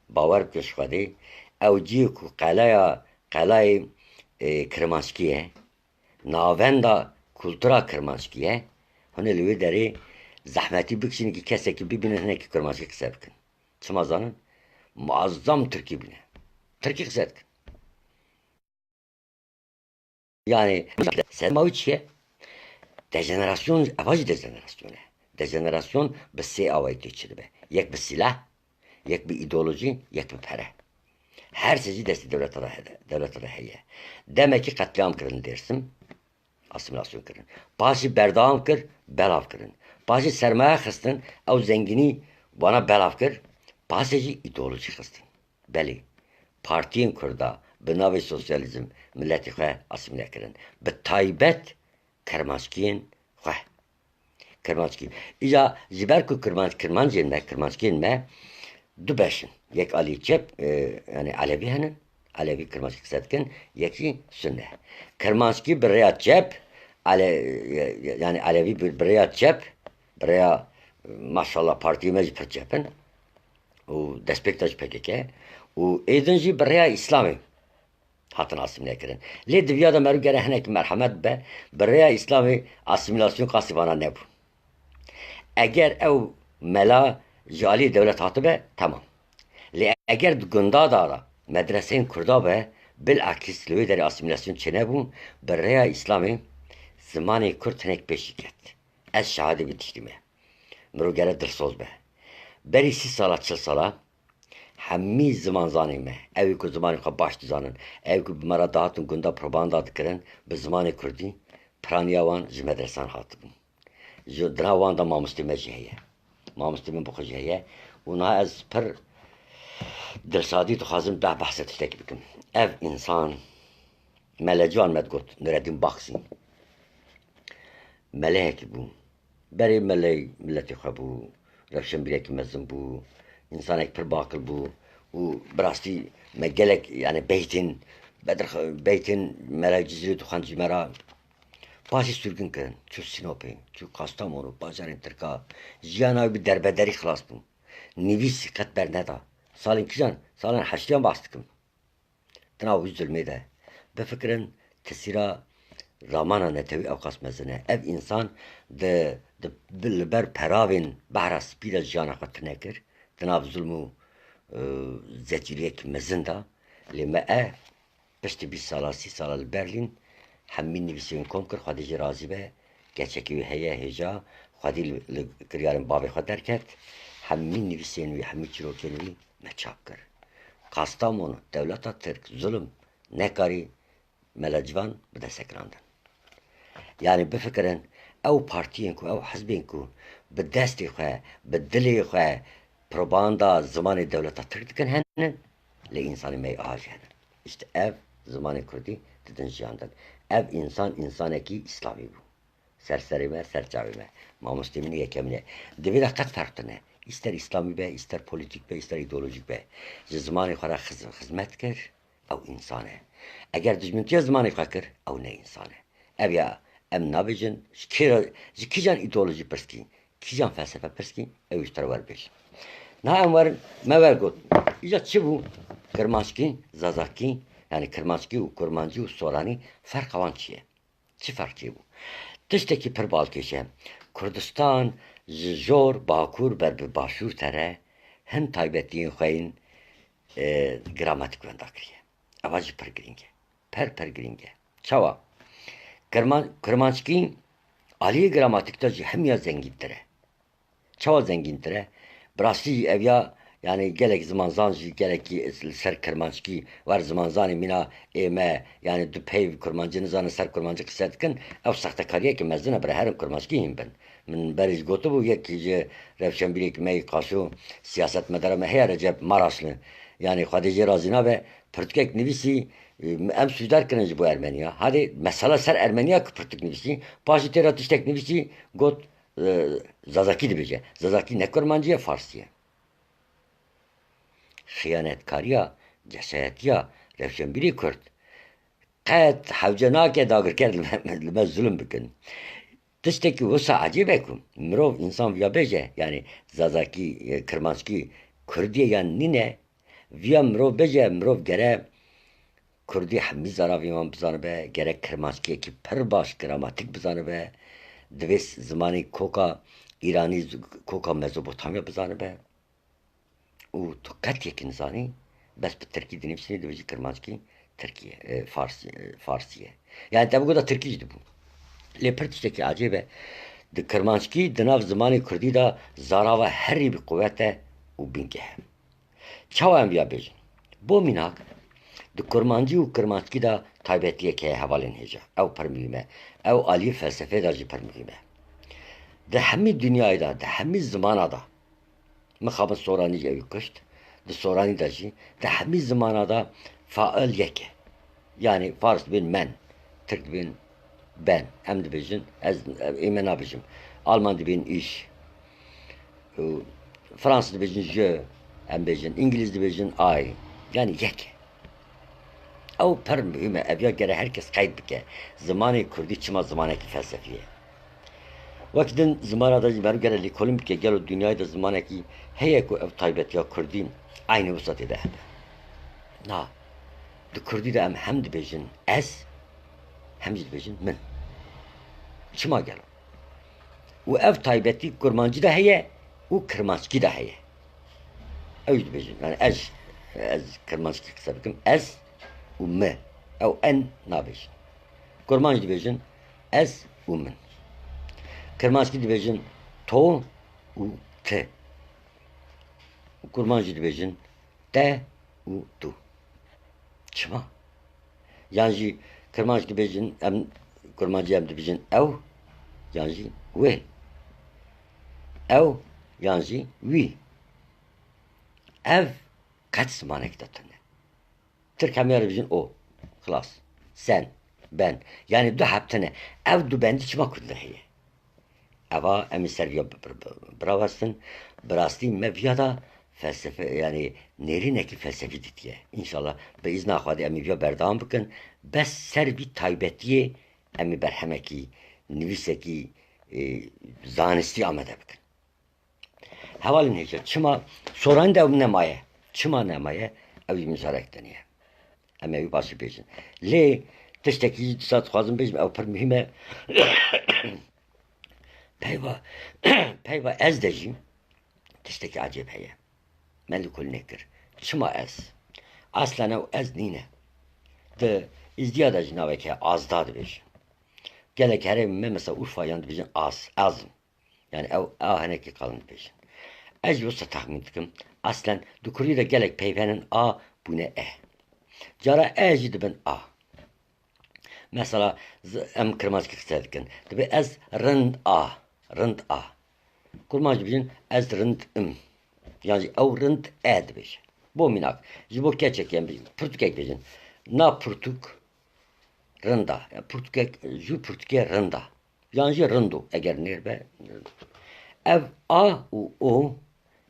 bawer bikin ji Xwedê, ew cihê ku qeleya, qelayê, e, kirmanckî ye, navenda kultura kirmanckî ye, hûn ê li wê derê zehmetî bikişînin ki kesekî bibînin hinekî kirmanckî qise bikin. Çima zanin? Muazzam tirkî bûne. Tirkî qise dikin. Yani, sedema wî çi ye? Dejenerasyon, eva jî dejenerasyon e. Dejenerasyon bi sê awayî tê çêdibe. Yek bi sîlah, yek bi îdeolojî, yek bi pere. Her sê jî destê dewleta de hede-, dewleta de heye. Demekî qetlîam kirin li Dêrsim, asîmîlasyon kirin. Paşê berdewam kir, belav kirin. Paşê sermaye xistin, ew zengînî wana belav kir, paşê jî îdeolojî xistin. Belê, partiyên Kurda bi navê sosyalîzm miletê xwe asîmîle kirin. Bi taybet kirmanckiyên xwe. Kirmanckî. Îja ji ber ku kirmanc, kirmancên me, kirmanckiyên me du beş in. Yek alî çep, e, yani Elevî henin, Elevî kirmanckî qise dikin, yek jî Sunne. Kirmanckî bi rêya çep, Ele-, yani Elevî bi, bi rêya çep, bi rêya, maşallah, partiyê me jî pir çep in. Û destpêk de ji P K K û êdin jî bi rêya Îslamê hatin asîmîle kirin. Lê diviya de meriv gere hinek merhemet be, bi rêya Îslamê asîmîlasyon qasî vana nebû. Eger ew mela ji alî dewlet hatibe, temam. Lê eger di gunda de re medreseyên Kurda be, bilakis li wê derê asîmîlasyon çênebû, bi rêya Îslamê zimanê Kurd hinek pêşî ket. Ez şahidê vê tiştî me. Mirov gere dilsoz be. Berî sî sala, çil sala, hemî zimanzanê me, ew ê ku zimanê xwe baş dizanin, ew ê ku bi me re dihatin gunda propaganda dikirin, bi zimanê kurdî piraniya wan ji medresan hatibûn. Ji, di nav wan de mamostê me jî heye. Mamostê min bi xwe jî heye. Û niha ez pir dilsadî dixwazim dah behsa tiştekî bikim. Ev însan, Mele Ciwan me digot, Nureddîn Baksî. Meleyekî bû. Berê meley miletê xwe bû, rewşenbîrekî mezin bû, însanek pir baqil bû û bi rastî me gelek, yani beytên Bedir, beytên Mele Cizîrê dixwend ji me re. Paşê sürgün kirin, çû Sinopê, çû Kastamonu, bajarên Tirka, jiyana wî bi derbederî xilas bû. Nivîs qet berneda. Salên kîjan? Salên heştiyan behs dikim. Di nav wî zulmê de bifikirin, tesîra ramana netewî ewqas mezin e. Ev însan di, di, li ber peravên Behra Spî de jiyana xwe tune kir, di nav zulm û, e, zecîriyek mezin de. Lê me e, piştî bîst sala, sî sala li Berlîn hemî nivîsê wî kom kir, Xwedê jê razî be, keçekî wî heye, hêja, xwedî li, li kiryarên bavê xwe derket, hemî nivîsên wî, hemî çîrokên wî me çap kir. Kastamonu, dewleta Tirk, zulm nekarî Mele Civan bide sekinandin. Yani bifikirin, ew partiyên ku, ew hizbên ku bi destê xwe, bi dilê xwe propaganda zimanê dewleta Tirk dikin hene, lê însanê me yê aha jî hene. Îşte ev zimanê Kurdî didin jiyandin. Ev însan, însanekî îslamî bû. Ser serê me, ser çavê me. Mamostê min ê yekemîn e. Di vê de qet ferq tune. Îster îslamî be, îster polîtîk be, îster îdeolojîk be. Ji zimanê xwe re xiz-, xizmet kir, ew însan e. Eger dijmintiya zimanê xwe kir, ew ne însan e. Ev ya em nabêjin, ji kê re, ji kîjan îdeolojî pirs kî, kîjan felsefe pirs kî, ew ji te re wer bêjin. Niha em werin, me wer got. Îca çi bû? Kirmanckî, Zazakî, yani Kirmanckî û Kurmancî û Soranî ferqa wan çi ye? Çi ferqê bû? Tiştekî pir balkêş e. Kurdistan ji jor bakur ber bi başûr tere hin taybetiyên xwe yên, e, gramatîk wenda kiriye. Eva jî pir girîng e. Pir pir girîng e. Çawa? Kirman-, Kirmanckî aliyê gramatîk de jî hemiya zengîntir e. Çawa zengîntir e? Bi rastî jî ev ya, yani gelek zimanzan jî gelekî li ser Kirmanckî wer zimanzanê mîna ê me, yani du peyv Kurmancî nizanin ser Kurmancî qise dikin, ew sextekariyeke mezin e, bira herin Kurmanckî hîn bin. Min berê jî gotibû, yek ji rewşenbîrek me yê qaşo siyasetmedara me heye Recep Maraşli. Yani Xwedê jê razî nabe, pirtûkek nivîsî, em sûcdar kirin ji bo Ermeniya. Hadê mesela ser Ermeniya ku pirtûk nivîsî, paşê tê re tiştek nivîsî, got, e, Zazakî dibêje. Zazakî ne Kurmancî ye, Farsî ye. Xiyanetkariya, cesayetiya rewşenbîrê Kurd qet hewce nake dagirker li me, li me zulm bikin. Tiştekî wisa ecêb e ku mirov, însan viya bêje, yani Zazakî, e, Kirmanckî Kurdî ye yan nîne, viya mirov bêje, mirov gere Kurdî hemî zaravên wan bizanibe, gerek Kirmanckiyekî pir baş gramatîk bizanibe, divê zimanê koka Îranî, koka Mezopotamya bizanibe. Û tu qet yek nizanî, bes bi tirkî dinivîsînî, dibêjî Kirmanckî Tirkî ye, e, Farsî, e, Farsî ye. Yani te bigota tirkî jî dibû. Lê pir tiştekî ecêb e. Di Kirmanckî, di nav zimanê Kurdî de zarava herî bi quwet e û bingeh e. Çawa em viya bêjin? Bo mînak, di Kurmancî û Kirmanckî de taybetiyek heye hevalên hêja. Ew pir muhîm e. Ew aliyê felsefê de jî pir muhîm e. Di hemî dinyayê de, di hemî zimana de, mixabin Soranî jî ew ê kuşt, di Soranî de jî, di hemî zimana de fail yek e. Yani Fars dibên men, Tirk dibên ben. Em dibêjin, ez, ê me nabêjim. Alman dibên ich. Û Fransız dibêjin je, em bêjin. Îngilîz dibêjin I. Yani yek e. Ew pir muhîm e. Ev ya gere her kes qeyd bike. Zimanê Kurdî çima zimanekî felsefî ye? Wek din zimana de jî meriv gere lêkolîn bike, gelo dinyayê de zimanekî heye ku ev taybetiya Kurdî eynî wisa tê de hebe? Na. Di Kurdî de em hem dibêjin ez, hem jî dibêjin min. Çima gelo? Û ev taybetî Kurmancî de heye û Kirmanckî de heye. Ew jî dibêjin. Yani ez, ez Kirmanckî qise bikim. Ez û mi. Ew en nabêjin. Kurmanc dibêjin ez û min. Kirmanckî dibêjin to û ti. Kurmanc jî dibêjin te û tu. Çima? Yan jî Kirmanc dibêjin, em Kurmancî em dibêjin ew, yan jî wê. Ew Yan jî wî. Ev qet zimanek de tune. Tirk hemiya dibêjin o. Xilas. Sen. Ben. Yanî du heb tune. Ev du bendî çima Kurdî de heye? Eva em ê ser viya bi-, bi-, bi-, birawestin. Bi rastî me viya da felsefe, yanî nêrînekî felsefî dîtiye. Înşallah bi îzna Xwedê em ê viya berdewam bikin. Bes ser vî taybetiyê em ê berhemekî, nivîsekî, e, zanistî amade bikin. Hevalên hêja, çima soran de ew nemaye? Çima nemaye? Ew jî min carek teniye. Em ê wî paşî bêjin. Lê tiştekî jî dîsa dixwazim bêjim, ew pir muhîm e. Peyva, peyva ez de jî tiştekî ecêb heye. Me li kul nekir. Çima ez? Aslen ew ez nîne. Di Îzdiya de jî navek heye, Azda dibêjin. Gelek herêmên me, mesela Urfa, yan dibêjin Az, Azm. Yanî ew a hinekî qalin dibêjin. Ez jî wisa texmîn dikim. Aslen di kurdî de gelek peyv henin a bûne e. Cara e jî dibin a. Mesela z-, em kirmanckî qise dikin. Dibe ez rind a. Rind a. Kurmanc dibêjin ez rind im. Yan jî ew rind e dibêje. Bo mînak, ji bo keçekê em bêjin, pirtûkek bêjin. Na pirtûk rind a. Ya pirtûkek, jû pirtûkê rind a. Yan jî rind o, eger nêr be. Ev a û o,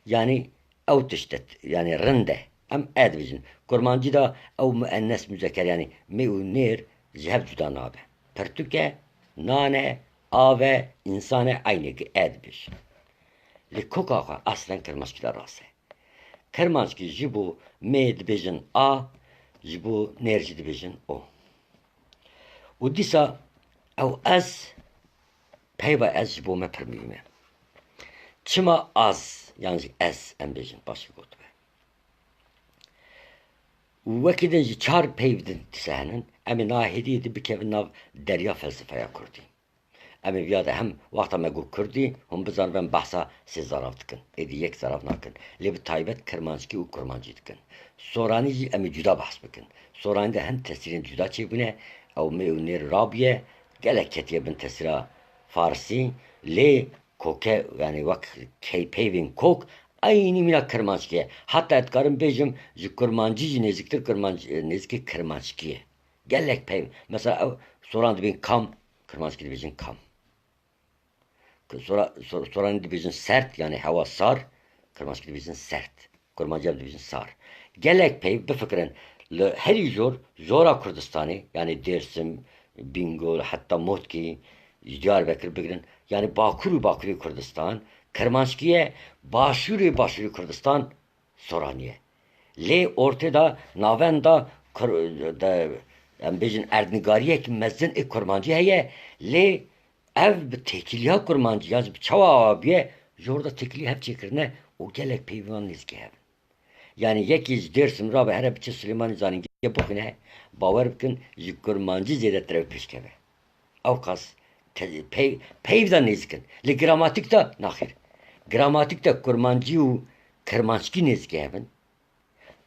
yanî ew tişt e, yanî rind e. Em e dibêjin. Kurmancî de ew muennes muzeker, yanî mê û nêr ji hev cuda nabe. Pirtûk e, nan e, av e, însan e, eynekî e dibêjin. Lê koka xwe aslen kirmanckî de rast e. Kirmanckî ji bo mê dibêjin a, ji bo nêr jî dibêjin o. Û dîsa ew ez, peyva ez ji bo me pir muhîm e. Çima az yan jî ez em bêjin, paşê gotibe. Û wekî din jî çar peyv din dîsa henin, em ê niha hêdî hêdî bikevin nav derya felsefeya kurdî. Em ê viya de hem wexta me got kurdî, hûn bizanibin behsa sê zarav dikin. Êdî yek zarav nakin. Lê bi taybet kirmanckî û kurmancî dikin. Soranî jî em ê cuda behs bikin. Soranî de hin tesîrên cuda çêbûne, ew mê û nêr rabûye, gelek ketiye bin tesîra farsî, lê koke, yanî wek key-, peyvên kok, eynî mîna kirmanckî ye. Heta ez dikarim bêjim, ji kurmancî jî nêzîktir kurmanc-, nêzîkê kirmanckî ye. Gelek peyv. Mesela ew soran dibên kam, kirmanckî dibêjin kam. Sora-, so-, soranî dibêjin sert, yanî hewa sar, kirmanckî dibêjin sert. Kurmancî em dibêjin sar. Gelek peyv bifikirin, li herî jor, jora Kurdistanê, yanî Dêrsim, Bîngol, heta Motkî, ji Diyarbekir bigirin, yanî Bakur û Bakurê Kurdistan, kirmanckî ye, Başûrê, Başûrê Kurdistan, soranî ye. Lê ortê de, navenda Kur-, de, em bêjin erdnigariyek mezin ê kurmancî heye, lê ev bi têkiliya kurmancî ya jî bi çawa awa bûye, ji orda têkilî hev çêkirine û gelek peyvên wan nêzîkî hev in. Yanî yekî ji Dêrsim rabe here biçe Silêmanî zanîngehê bixwîne, bawer bikin, ji kurmancî zêdetir ew pêşkeve. Ewqas te-, pey-, peyv de nêzîk in. Li gramatîk de naxêr. Gramatîk de kurmancî û kirmanckî nêzîkî hev in.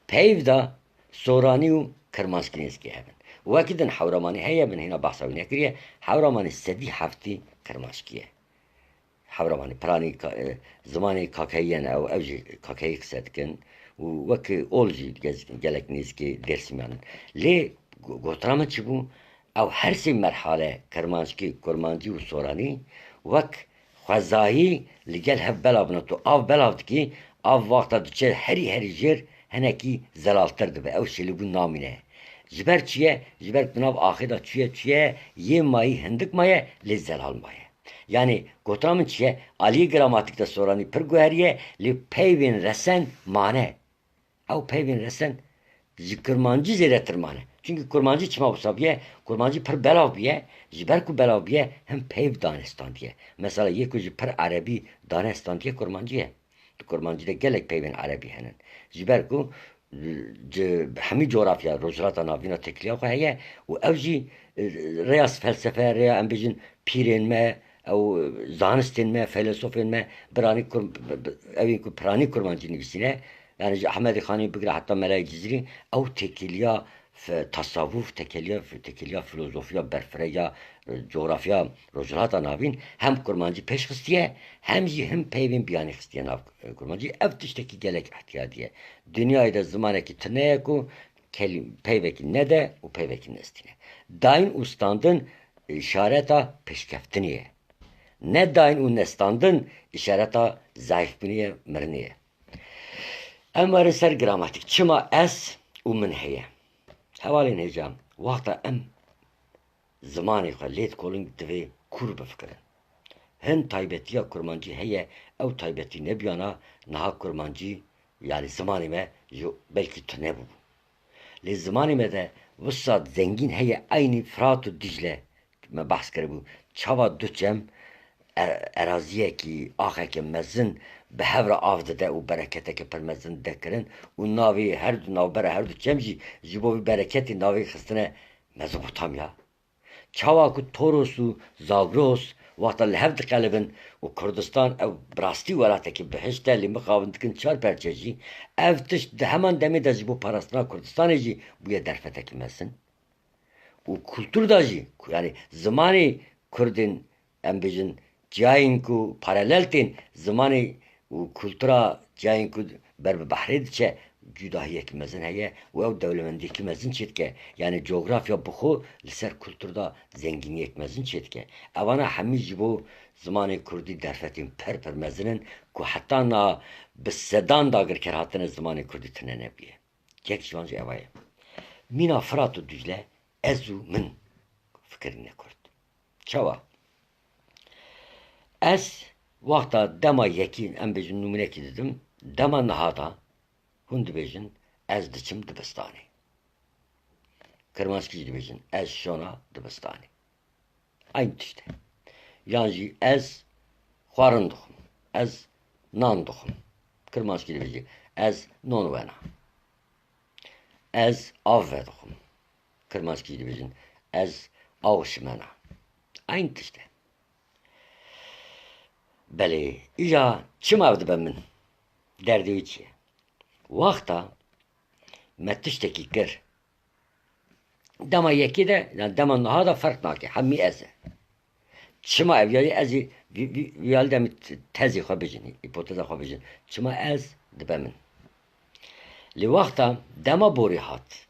Peyv de soranî û kirmanckî nêzîkî hev in. Wekî din hewramanî heye, min hîna behsa wî nekiriye. Hewramanî sedî heftî kirmanckî ye. Hewramanî, piranî ka-, e, zimanê kakeyî ye, ew, ew jî kakeyî qise dikin û wek ol jî gez-, gelek nêzîkê Dêrsimyan in. Lê go-, gotina min çi bû? Ew her sê merhale, kirmanckî, kurmancî û soranî, wek xwezayî li gel hev belav bûne. Tu av belav dikî, av wexta diçe herî herî jêr, hinekî zelaltir dibe. Ew şêlîbûn namîne. Ji ber çi ye? Ji ber ku di nav axê de çûye çûye, yê mayî hindik maye, lê zelal maye. Yanî gotina min çi ye? Aliyê gramatîk de soranî pir guherî ye, lê peyvên resen mane. Ew peyvên resen ji kurmancî zêdetir mane. Çimkî kurmancî çima wisa bûye? Kurmancî pir belav bûye. Ji ber ku belav bûye, hin peyv dane standiye. Mesela yê ku ji pir erebî dane standiye kurmancî ye. Di kurmancî de gelek peyvên erebî hene. Ji ber ku, e, ci-, hemî coğrafya Rojhilata Navîn a têkiliya xwe heye û ew jî, e, rêya felsefe, rêya em bêjin pîrên me, ew, e, zanistên me, feylesofên me, biranî kur-, bi-, bi-, ew ên ku piranî kurmancî nivîsîne, yanî ji Ehmedê Xanî bigire heta Melayê Cizîrî, ew têkiliya f-, tasavûf, tekeliya, tekeliya filozofiya berfireh ya, e, coxrafya Rojhilata Navîn hem kurmancî pêş xistiye, hem jî hin peyvên biyanî xistiye nav, e, kurmancî. Ev tiştekî gelek ihtiyadî ye. Dinyayê de zimanekî tune ye ku kelî-, peyvekî nede û peyvekî nestîne. Dayîn û standin îşareta pêşkeftinê ye. Ne dayîn û nestandin îşareta zayîfbûnê ye, mirinê ye. Em werin ser gramatîk. Çima ez û min heye? Hevalên hêja, wexta em zimanê xwe lê dikolin, divê kûr bifikirin. Hin taybetiya kurmancî heye, ew taybetî nebiyana, niha kurmancî, yanî zimanê me ji belkî tune bû. Lê zimanê me de wisa zengîn heye, eynî Firat û Dîcle me behs kiribû. Çawa du çem e-, eraziyekî, axeke mezin bi hev re av dide û bereketeke pir mezin dide kirin û navê her du navbera her du çem jî ji bo vî bereketê navê xistine Mezopotamya. Çawa ku Toros û Zagros wexta li hev diqelibin û Kurdistan ew bi rastî welatekî bihişt e, lê mixabin dikin çar perçe jî, ev tişt di heman demê de ji bo parastina Kurdistanê jî bûye derfetekî mezin. Û kultur de jî, ku, yanî zimanê Kurdên, em bêjin, ciyayên ku paralel tên, zimanê û kultura ciyayên ku ber bi behrê diçe, cudahiyekî mezin heye û ew dewlemendiyekî mezin çêdike. Yanî cografya bi xwe li ser kultur de zengîniyek mezin çêdike. Evana hemî ji bo zimanê kurdî derfetên pir pir mezin in ku heta na bi sedan dagirker hatine zimanê kurdî tune nebûye. Yek ji wan jî eva ye. Mîna Firat û Dicle ez û min fikirîne kurd. Çawa? Ez wexta dema yekî, em bêjin, nimûnekî didim, dema niha de hûn dibêjin, ez diçim dibistanê. Kirmanckî jî dibêjin, ez şona dibistanê. Eyn tişt e. Yan jî ez xwarin dixwim. Ez nan dixwim. Kirmanckî dibêje, ez non wena. Ez av vedixwim. Kirmanckî dibêjin, ez aw şimena. Eyn tişt e. Belê, îja çima ev dibe min? Derdê wî çi ye? Wexta me tiştekî kir, dema yekê de, yan dema niha de ferq nake. Hemî ez e. Çima ev, yanî ez ê vî, vî, vî alî de em ê t-, tezê xwe bijin, hîpoteza xwe bijin. Çima ez dibe min? Lê wexta dema borî hat.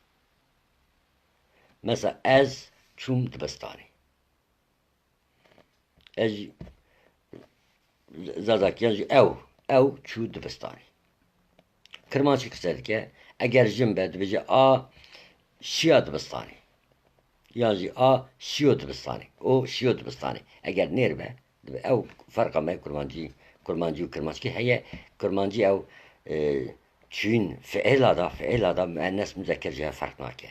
Mesela ez çûm dibistanê. Ez jî Zazakiyan jî ew, ew çû dibistanê. Kirmanckî qise dike, eger jin be, dibêje a şiya dibistanê. Yan jî a şiyo dibistanê. O şiyo dibistanê. Eger nêr be, dibe ew ferqa me kurmancî, kurmancî û kirmanckî heye. Kurmancî ew, e, çûyîn fiîla da, fiîla da muennes muzekker ji hev ferq nake.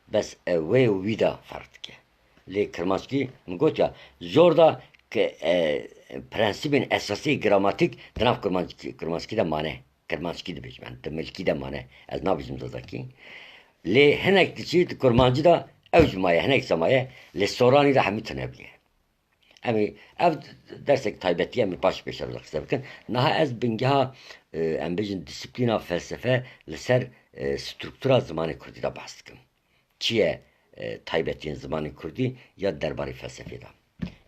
Bes, e, wê û wî da ferq dike. Lê kirmanckî, min got ya, zor da ke, e, prensîbên esasî gramatîk di nav kurmanckî, kurmanckî de mane. Kirmanckî dibêjim, yani di milkî de mane. Ez nabêjim zazakî. Lê hinek diçî di kurmancî de ew jî maye, hinek jî maye. Lê soranî de hemî tune bûye. Em ê, ev dersek taybetî ye, em ê paş pêşerojê qise bikin. Niha ez bingeha, e, em bêjin disiplîna felsefe li ser, e, struktura zimanê kurdî de behs dikim. Çi ye, e, taybetiyên zimanê kurdî ya derbarê felsefê de.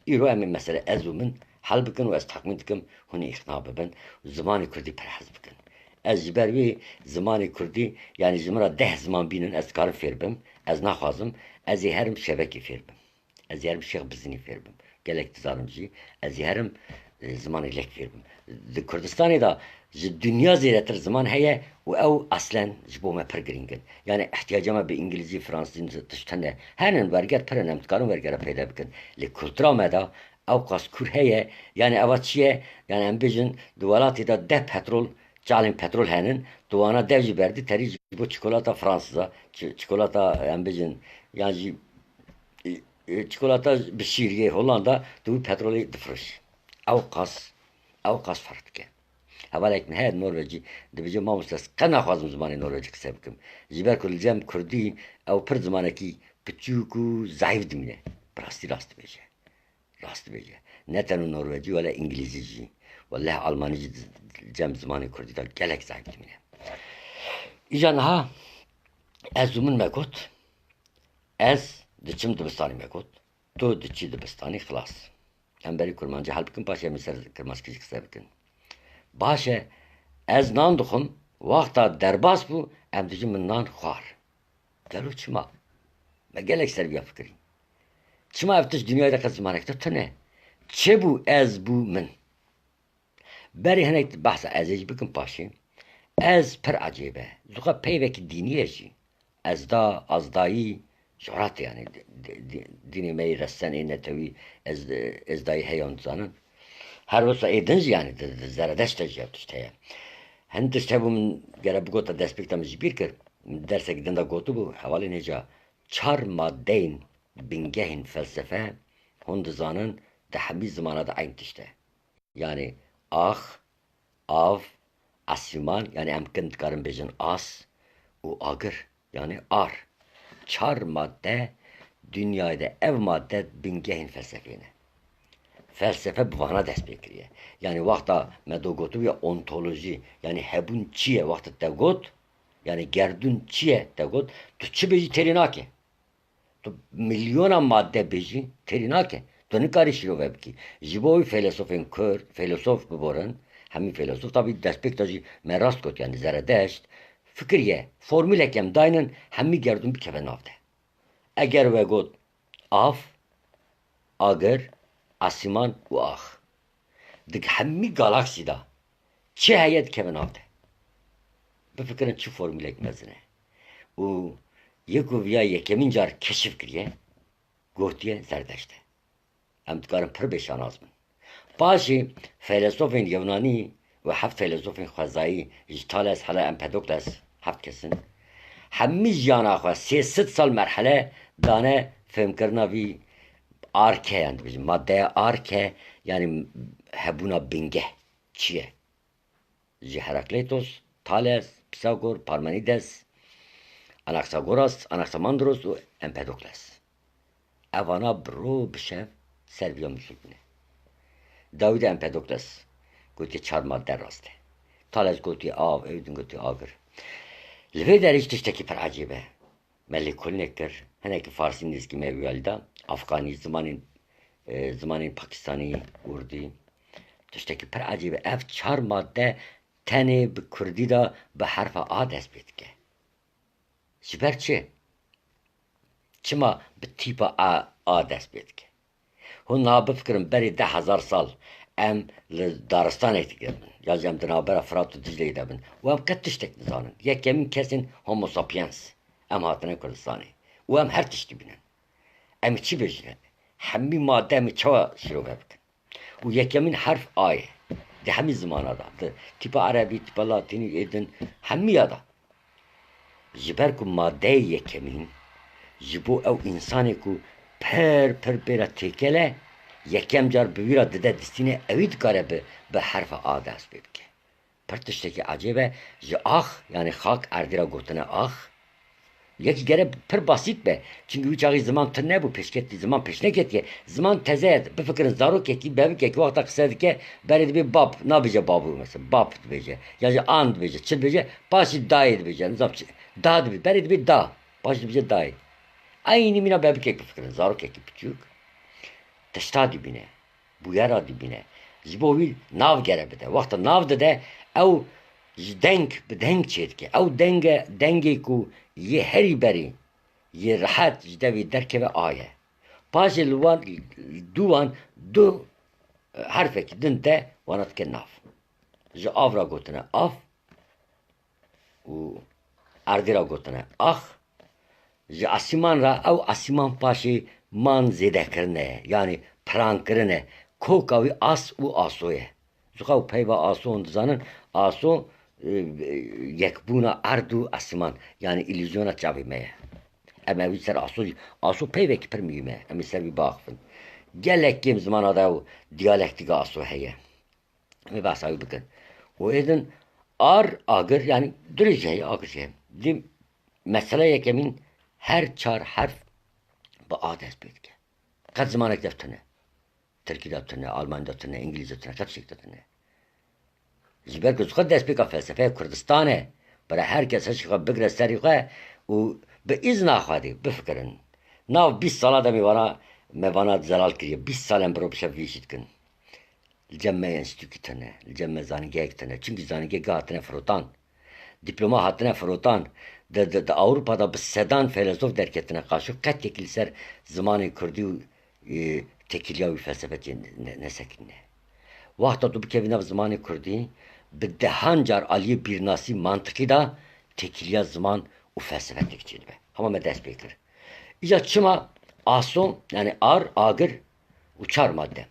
Îro em ê mesele ez û min hel bikin û ez texmîn dikim hûn ê îqna bibin û zimanê kurdî pir hez bikin. Ez ji ber wê zimanê kurdî, yanî ji min re deh ziman bînin, ez dikarim fêr bim, ez naxwazim, ez ê herim şevekê fêr bim. Ez ê herim Şêx Bizinî fêr bim. Gelek dizanim jî. Ez ê herim, e, zimanê lek fêr bim. Di Kurdistanê de ji dinya zêdetir ziman heye û ew aslen ji bo me pir girîng in. Yani ihtiyaca me bi îngilîzî, fransîzî tişt hene. Henin werger pir in, em dikarin wergera peyda bikin. Lê kultura me de ew qas kûr heye. Yani eva çi ye? Yani em bêjin di welatê de deh petrol, çalên petrol henin. Di wana dev jî berdî terî ji bo çikolata Fransîza, çi-, çikolata em bêjin, yan jî e, e, çikolata bi şîriyê Hollanda di wî petrolê difiroşî. Ew qas, ew qas ferq dike. Hevalek min heye Norvecî, dibêje, mamoste, ez qet naxwazim zimanê Norvecî qise bikim. Ji ber ku li cem kurdî ew pir zimanekî piçûk û zehîf dimîne. Bi rastî rast dibêje. Rast dibêje. Ne tenê Norvecî, wele îngilîzî jî. Weleh almanî jî di cem zimanê kurdî de gelek zehîf dimîne. Îja niha ez û min me got, Ez diçim dibistanê, me got. Tu diçî dibistanê, xilas. Em berî kurmancî hel bikin, paşê em ê ser kirmanckî jî qise bikin. Baş e, ez nan dixwim, wexta derbas bû, em dijî min nan xwar. Gelo çima? Me gelek ser vîya fikirî. Çima ev tişt dinyayê de qet zimanek de tune? Çi bû ez bû min? Berê hinek behsa ezê jî bikim paşê. Ez pir ecêb e. Zixa peyvekî dînî ye jî. Ezda, azdayî, ji xwe re tê, yanî di-, di-, di-, dînê me yê resenê netewî, ez-, ezdayî heye, hûn dizanin. Her wisa ê din jî, yanî di, di Zeredeşt de jî ev tişt heye. Hin tişt hebû min gere bigota destpêk de min ji bîr kir. Min dersekî din de gotibû, hevalên hêja çar madeyên bingehên felsefe, hûn dizanin, di hemî zimana de eyn tişt e. Yanî ax, av, esîman, yanî em kin dikarin bêjin as û agir, yanî ar. Çar madde dinyayê de, ev madde bingehên felsefê ne. Felsefe bi vana dest pê kiriye. Yanî wexta me do gotibiye ontolojî, yanî hebûn çi ye, wexta te got, yanî gerdûn çi ye te got, tu çi bêjî têrê nake. Tu milyona madde bêjî, têrî nake. Tu nikarî şîrove bikî. Ji bo wî feylesofên Kurd, feylesof biborin, hemî feylesof, tabî destpêk de jî me rast got, yanî Zeredeşt, fikiriye, formûlek em daynin, hemî gerdûn bikeve nav de. Eger we got av, agir, esîman û ax, di hemî galaksî de çi heye dikeve nav de. Bifikirin çi formûlek mezin e. Û yê ku viya yekemîn car keşif kiriye, gotiye Zerdeşt e. Em dikarin pir bê şanaz bin. Paşê feylesofên Yewnanî û heft feylesofên xwezayî ji Thales hela Empedokles, heft kes in, hemî jiyana xwe sê sed sal merhele dane fêmkirina vî arke, yan dibêjin maddeya arke, yanî hebûna bingeh çi ye? Ji Herakleitos, Thales, Pisagor, Parmenides, Anaxagoras, Anaximandros û Empedokles. Evana bi roj bi şev ser viya mûşik bûne. Dawî de Empedokles gotiye çar madde rast e. Thales gotiye av, ew din gotiye agir. Li vê derê jî tiştekî pir ecêb e. Me lêkolînek kir. Hinekî farsî nêzîkî me wî alî da. Afxanî, zimanên, e, zimanên pakistanî, urdî. Tiştekî pir ecêb e. Ev çar madde tenê bi kurdî de bi herfa A dest pê dike. Ji ber çi? Çima bi tîpa A, A dest pê dike? Hûn niha bifikirin, berê deh hezar sal em li daristanekî de bin, ya jî em di navbera Firat û Dicleyê de bin û em qet tiştek nizanin. Yekemîn kesên Homo sapiens em hatine Kurdistanê û em her tişt dibînin. Em ê çi bêjin? Hemî madde em ê çawa şîrove bikin? Û yekemîn herf A ye. Di hemî zimana de. Di tîpa erebî, tîpa latînî, ê din, hemî ya de. Ji ber ku madeyê yekemîn ji bo ew însanê ku pir pir pê re têkel e, yekem car bi wî re dide distînê, ewî dikare bi, bi herfa A dest pê bike. Pir tiştekî ecêb e, ji ax, yanî xak, erdî re gotine ax. Yekî gere pir basît be. Çimkî wî çaxî ziman tune bû, pêşketî ziman pêş neketiye. Ziman teze ye. Bifikirin, zarokekî, bebikekî wexta qise dike, berê dibê bab, nabêje babû mesela. Bab dibêje. Ya jî an dibêje, çi dibêje? Paşî dayê dibêje. Nizam çi? Da dibê. Berê dibê da. Paşî dibêje dayê. Eynî mîna bebikek bifikirin. Zarokekî piçûk. Tişta dibîne. Bûyera dibîne. Ji bo wî nav gere bide. Wexta nav dide, ew ji deng bi deng çêdike. Ew denge, dengê ku yê herî berî, yê rehet ji devê derkeve a ye. Paşê li wan, dû wan, du herfekî din de wana dike nav. Ji av re gotine av, û erdê re gotine ax. Ji esîman re ew esîman paşê man zêde kirine, yanî piran kirine. Koka wî as û aso ye. Zixa û peyva aso hûn dizanin, aso, e, yekbûna erd û esîman, yanî îlûzyona çavê me ye. Em ewî ser aso jî, aso peyvekî pir muhîm e. Em ê ser wî biaxifin. Gelek kêm zimana de ew diyalektîka aso heye. Em ê behsa wî bikin. Û êdin ar, agir, yanî dirê jî heye, agir jî heye. Dî mesele yekemîn, her çar herf bi a dest pê dike. Qet zimanek de tune. Tirkî de tune, Almancî de tune, Îngilîzce tune, qet tiştek de tune. Ji ber ku ji xwe destpêka felsefeya Kurdistan e, bira her kes hişê xwe bigire serî xwe û bi îzna Xwedê bifikirin. Nav bîst sala de me vana, me vana zelal kiriye. Bîst sal em bi roj bi şev vî jî dikin. Li cem me enstîtûkî tune, li cem me zanîngehek tune. Çimkî zanîngeh hatine firotan. Dîploma hatine firotan. Di, di, di Ewropa de bi sedan feylesof derketine qaşo. Qet yekî li ser zimanê kurdî û, e, tekîliya wî felsefetiyê ne-, nesekinîne. Wexta tu bikevî nav zimanê kurdî, bi dehan car aliyê bîrnasî mantiqî de tekîliya ziman û felsefetê çêdibe. Hema me dest pê kir. Îca çima aso, yani ar, agir û çar madde?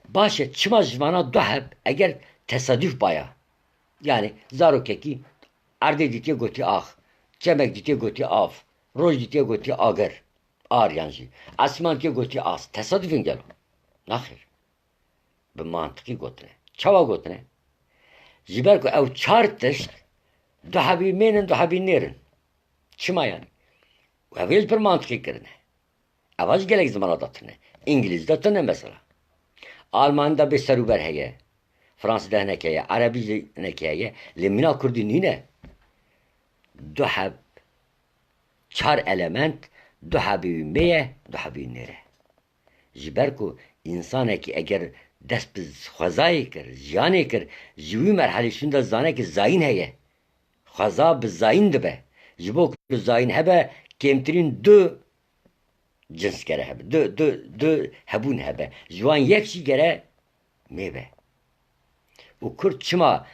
Baş e, çima ji vana du heb eger tesaduf baya? Yani zarokekî erdê dîtiye gotî ax, çemek dîtiye gotî av, roj dîtiye gotî agir, ar yan jî esman dîtiye gotî as. Tesaduf in gelo? Naxêr. Bi mantiqî gotine. Çawa gotine? Ji ber ku ew çar tişt du hebî mênin, du hebî nêrin. Çima yani? Ev ê ji pir mantiqî kirine. Eva ji gelek zimana de tune. Îngilîz de tune mesela. Almanî de bê serûber heye. Fransî de hinek heye. Erebî jî hinek heye. Lê mîna kurdî nîne. Du heb, çar element, du hebî wî mê ye, du hebî wî nêr e. Ji ber ku însanekî eger dest bi xwezayê kir, jiyanê kir, ji wî merhelê şûn de zane ki zayîn heye. Xweza bi zayîn dibe. Ji bo ku zayîn hebe, kêmtirîn du cins gere hebe. Du, du, du hebûn hebe. Ji wan yek jî gere mê be. Û kurd çima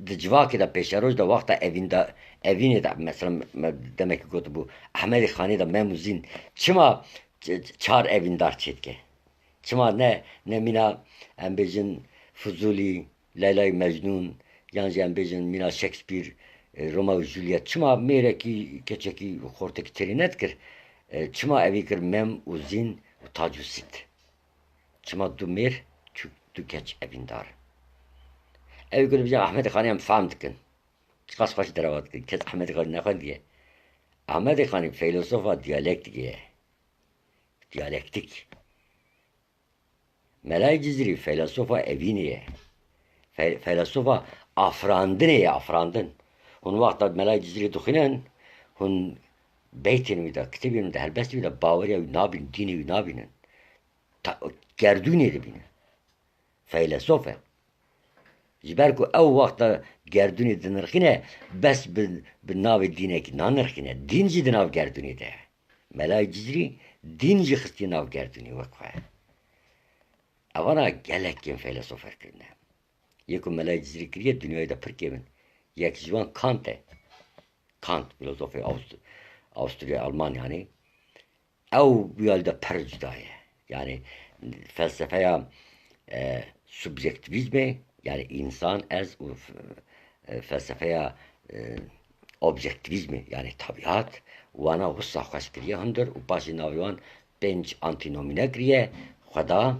di civakê de pêşeroj de wexta evîn de, evînê de, mesela me demekî gotibû, Ehmedê Xanê de Mem û Zîn çima ç-, ç-, çar evîndar çêdike? Çima ne, ne mîna, em bêjin, Fuzûlî, Leylay Mecnûn, yan jî em bêjin mîna Shakespeare, e, Romeo û Juliet, çima mêrekî, keçekî xortekî têrî nedikir? E, çima evî kir Mem û Zîn û Tac û Sît? Çima du mêr, çu-, du keç evîndar? Ew ku dibêje Ehmedê Xanî em fehm dikin. Çiqas xweş derewa dikin. Kes Ehmedê Xanî nexwendiye. Ehmedê Xanî feylesofa diyalektîkê ye. Diyalektîk. Melayê Cizîrî feylesofa evînê ye. Fe-, feylesofa afirandinê ye, afirandin. Hûn wexta Melayê Cizîrî dixwînin, hûn beytên wî de, kitêbên wî de, helbestên wî de baweriya wî nabînin, dînê wî nabînin. Ta-, gerdûnê dibînin. Feylesof e. Ji ber ku ew wexta gerdûnê dinirxîne, bes bi, bi navê dînekî nanirxîne. Dîn jî di nav gerdûnê de ye. Melayê Cizrî dîn jî xistiye nav gerdûnê wek xwe. Evana gelek kêm feylesof kirine. Yê ku Melayê Cizrî kiriye, dinyayê de pir kêm in. Yek ji wan Kant e. Kant, filozofê Awust-, Awusturya, Alman yanî. Ew wî alî de pir cuda ye. Yanî felsefeya, e, subjektivîzmê, yanî însan, ez û f-, e, felsefeya, e, objektivîzmê, yanî tabiat, wana wisa xweş kiriye hundir û paşê navê wan pênc antinomîne kiriye: xweda,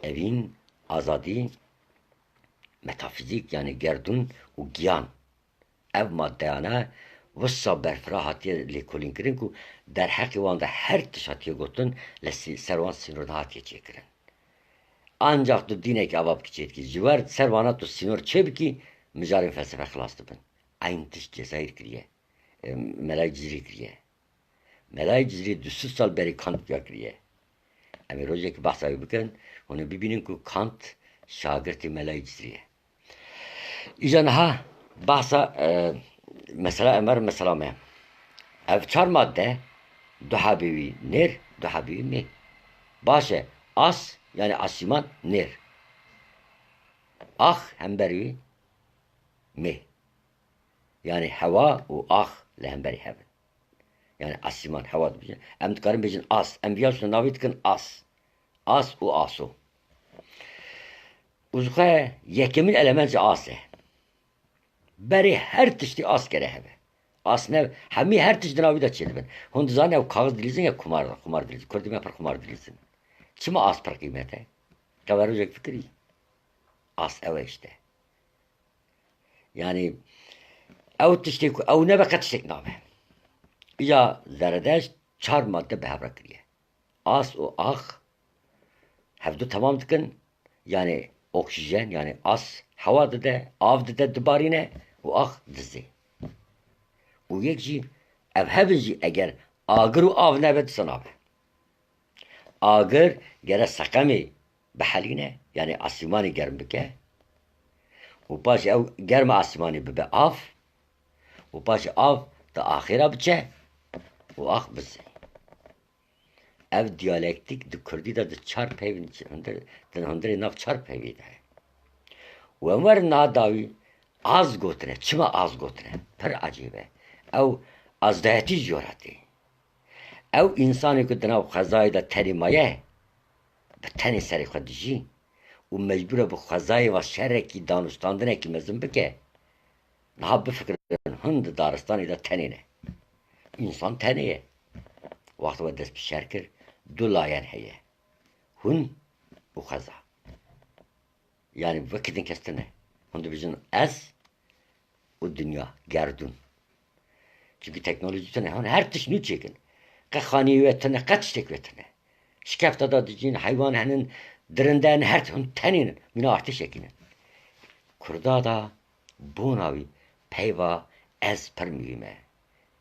evîn, azadî, metafîzîk, yanî gerdûn û giyan. Ev maddeyane wisa berfireh hatiye lêkolînkirin ku derheqê wan de her tişt hatiye gotin, li sî-, ser wan sînor nehatiye çêkirin. Ancax tu dînekî ava bikî çêdikî, ji wer ser wana tu sînor çêbikî, mijarên felsefe xilas dibin. Eyn tişt Cezayir kiriye, e, Melayê Cizrî kiriye. Melayê Cizrî du sed sal berî Kant viya kiriye. Em ê rojekî behsa wî bikin, hûn ê bibînin ku Kant şagirtê Melayê Cizrî ye. Îca niha behsa, e, mesela Emer, mesela me. Ev çar madde, du hebî wî nêr, du hebî wî mê. Baş e, as, yanî asîman, nêr. Ax, hember wî mê. Yanî hewa û ax li hemberî hev in. Yanî asîman, hewa dibêjin. Em dikarin bêjin as. Em viya şûna navê dikin as. As û aso. Û ji xwe yekemîn element jî as e. Berê her tiştî as gere hebe. As ne, hemî her tişt di navî de çêdibin. Hûn dizanin ew kaxiz dilîzin ya kumar, kumar dilîzin. Kurdî me pir kumar dilîzin. Çima as pir qîmet e? Qe we rojek fikirî? As ew e işte. Yanî ew tiştê ku ew nebe qet tiştek nabe. Îja Zeredeşt çar madde bi hev re kiriye. As û ax hevdu temam dikin. Yanî oksîjen, yanî as hewa dide, av dide, dibarîne û ax dizê. Û yek jî ev hev in jî eger agir û av nebe disa nabe. Agir gere seqemê bihelîne, yanî asîmanê germ bike. Û paşê ew germa asîmanê bibe av. Û paşê av di axê re biçe û ax bizê. Ev diyalektîk di kurdî de di çar peyvên hundir, di hundirê nav çar peyvê de heye. Û em werin niha dawî az gotine. Çima az gotine? Pir ecêb e. Ew azdayetî ji were tê. Ew însanê ku di nav xwezayê de tenê maye, bi tenê serê xwe dijî û mecbûr e bi xwezayê ve şerekî, danûstandinekî mezin bike. Niha bifikirin, hûn di daristanê de tenê ne. Însan tenê ye. Wexta we dest bi şer kir, du layen heye. Hûn û xweza. Yanî wekî din kes tune. Hûn dibêjin ez û dinya, gerdûn. Çimkî teknolojî tune, hûn her tişt nû çêkin. Qe xaniyê we tune, qe tiştek we tune. Şikefta da dijîn, heywan henin, dirinde henin, her hûn tenê nin, mîna artêşekî nin. Kurda da bona wî peyva ez pir muhîm e.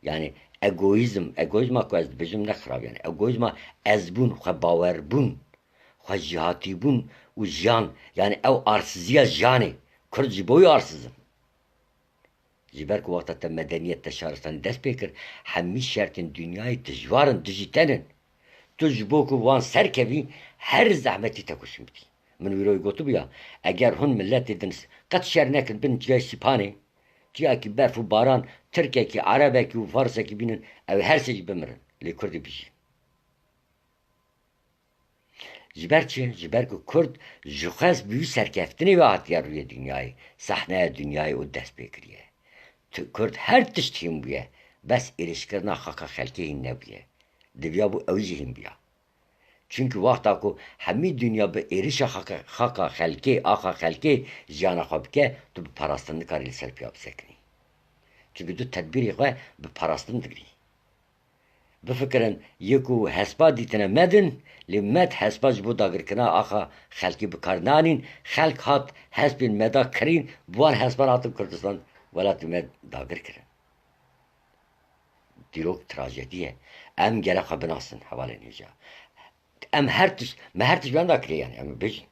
Yanî egoîzm, egoîzma ku ez dibêjim ne xirab, yanî egoîzma ezbûn, xwe bawerbûn, xwe jîhatîbûn û jiyan, yanî ew arsiziya jiyanê, Kurd ji bo wî arsiz in. Ji ber ku wexta te medeniyet, te şaristanî dest pê kir, hemî şertên dinyayê dijwar in, dijî te nin. Tu ji bo ku wan serkevî, her zehmetî te kuşin bidî. Min wîroyê gotibû ya, eger hûn miletê din s-, qet şer nekin bin çiyayê Sîpanê, çiyakî berf û baran, tirkekî, erebekî û farsekî bînin, ew ê her sê jî bimirin. Lê Kurdî bijî. Ji ber çi? Ji ber ku Kurd ji xwe bi wî serkeftinê ve hatiye rûyê dinyayê, sehneya dinyayê û dest pê kiriye. Tu-, Kurd her tişt hîn bûye, bes êrîşkirina xaka xelkê hîn nebûye. Diviya bû ew jî hîn bûya. Çimkî wexta ku hemî dinya bi êrîşa xaka, xaka xelkê, axa xelkê jiyana xwe bike, tu bi parastin nikarî li ser piya bisekinî. Çimkî tu tedbîrê xwe bi parastin digirî. Bifikirin, yê ku hespa dîtine me din, lê me hespa ji bo dagirkirina axa xelkê bi kar nanîn, xelk hat hespên me da kirîn, bi wan hespan hatin Kurdistan, welatê me dagir kirin. Dîrok trajedî ye. Em gere xwe binasin hevalên hêja. Em her tişt, me her tişt wenda kiriye, yanî em bêjin.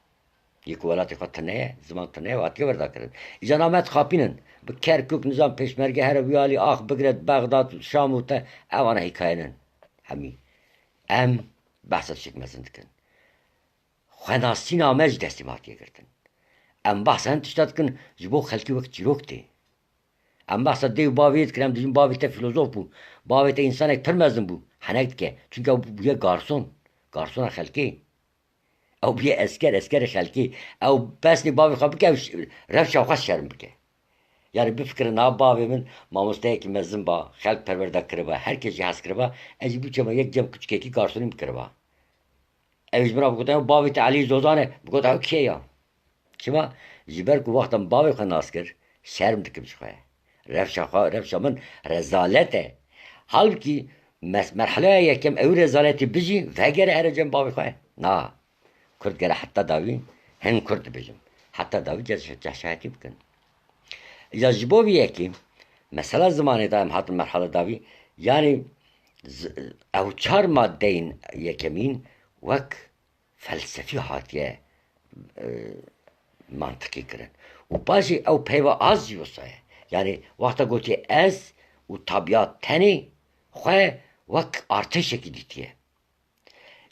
Yê ku welatê xwe tune ye, ziman tune ye, hatiye werdakirin. Îca na me dixapînin. Bi Kerkûk, nizam, pêşmerge here wî alî ax bigire Bexdad, Şam û te, ewana hîkaye nin. Hemî. Em behsa tiştek mezin dikin. Xwenasîna me ji destê me hatiye girtin. Em behsa hin tişta dikin, ji bo xelkê wek çîrok tê. Em behsa dê û bavê yê dikin, em dibêjin bavê te fîlozof bû, bavê te însanek pir mezin bû, henek dike. Çunke ew bûye garson, garsona xelkê. Ew bûye esker, eskerê xelkê. Ew pesnê bavê xwe bike, ew ş-, rewşa xwe şerm bike. Yanî bifikirin, niha bavê min mamosteyekî mezin ba, xelk perwerda kiriba, her kes jî hez kiriba, ez jî bûçema yek cem kuçikekî garsonî min kiriba. Ew ji min re bigotin, ew bavê te Elî Zozan e, bigot, ew kê ya? Çima? Ji ber ku wexta min bavê xwe nas kir, şerm dikim ji xwe. Rewşa xwe, rewşa min rezalet e. Halbikî mes-, merheleya yekem ew rezaletê bijî, vegere here cem bavê xwe. Na. Kurd gere heta dawî, hin Kurd dibêjim. Heta dawî ce-, cehşayetî bikin. Ya ji bo vî yekê, mesela zimanê de em hatin merhala dawî, yanî z-, ew çar maddeyên yekemîn wek felsefî hatiye, e, mantiqî kirin. Û paşê ew peyva az jî wisa ye. Yanî wexta gotiye ez û tabiat tenê xwe wek artêşekî dîtiye.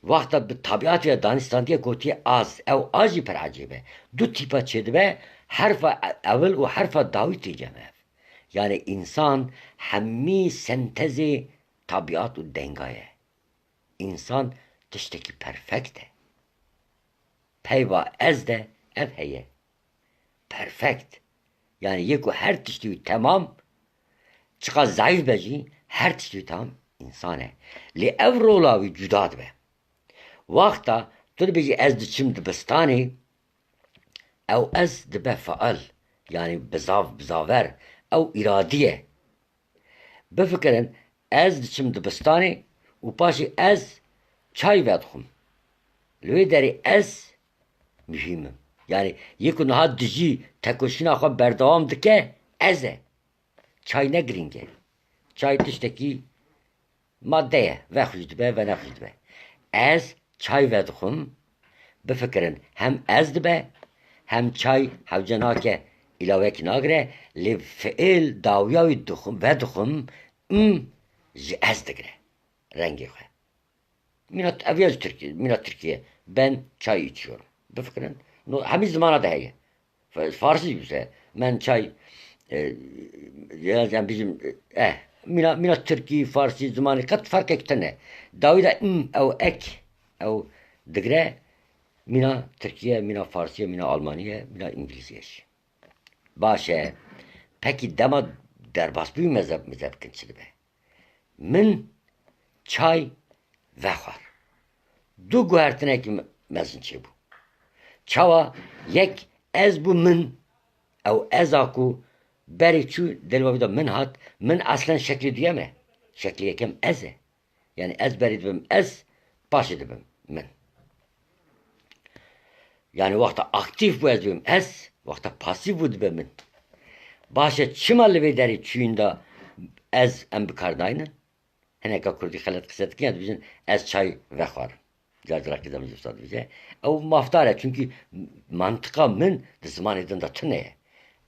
Wexta bi tabiatê ve danî standiye gotiye az. Ew a jî pir ecêb e. Du tîpa çêdibe, herfa e-, ewil û herfa dawî tê cem ev. Yanî însan hemî sentezê tabiat û denga ye. Însan tiştekî perfekt e. Peyva ez de ev heye. Perfekt. Yanî yê ku her tiştî wî temam, çiqas zayîf be jî, her tiştî wî temam însan e. Lê ev rola wî cuda dibe. Wexta tu dibêjî ez diçim dibistanê, ew ez dibe faal, yanî bizav, bizaver, ew îradî ye. Bifikirin, ez diçim dibistanê û paşê ez çay vedixwim. Li wê derê ez muhîm im. Yanî yê ku niha dijî tekoşîna xwe berdewam dike, ez e. Çay ne girîng e. Çay tiştekî madde ye. Vexwîş dibe, venexwîş dibe. Ez çay vedixwim, bifikirin, hem ez dibe, hem çay hewce nake, îlavekî nagire, lê fiil dawiya wî dixwim, vedixwim, m ji ez digire rengê xwe. Mîna, ev ya ji Tirkî-, mîna Tirkiye. Ben çay içiyorum. Bifikirin. No, hemî zimana de heye. Fa-, Farsî jî wisa. Men çay, e, ya, yani bizim, e, eh, mîna, mîna Tirkî, Farsî, zimanê qet ferqek tune. Dawî de m ew ek, ew digre, mîna Tirkiye, mîna Farsiye, mîna Almaniye, mîna Îngilîziye jî. Baş e. Pekî dema derbasbûyî meze, meze bikin çi dibe? Min çay vexwar. Du guhertinekî me-, mezin çêbû. Çawa yek ez bû min, ew ez a ku berê çû, delva wî de min hat, min eslen şeklê duyem e. Şeklê yekem ez e. Yani ez berê dibim ez, paşê dibim min. Yani wexta aktîf bû ez dibim ez, wexta pasîf bû dibe min. Baş e, çima li vê derê çûyîn de ez em bi kar naynin? Hineka kurdî xelet qise dikin ya dibêjin ez çay vexwarim. Car carekî de min ji wisa dibêje. Ew mafdar e, çunkî mantiqa min di zimanê din de tune ye.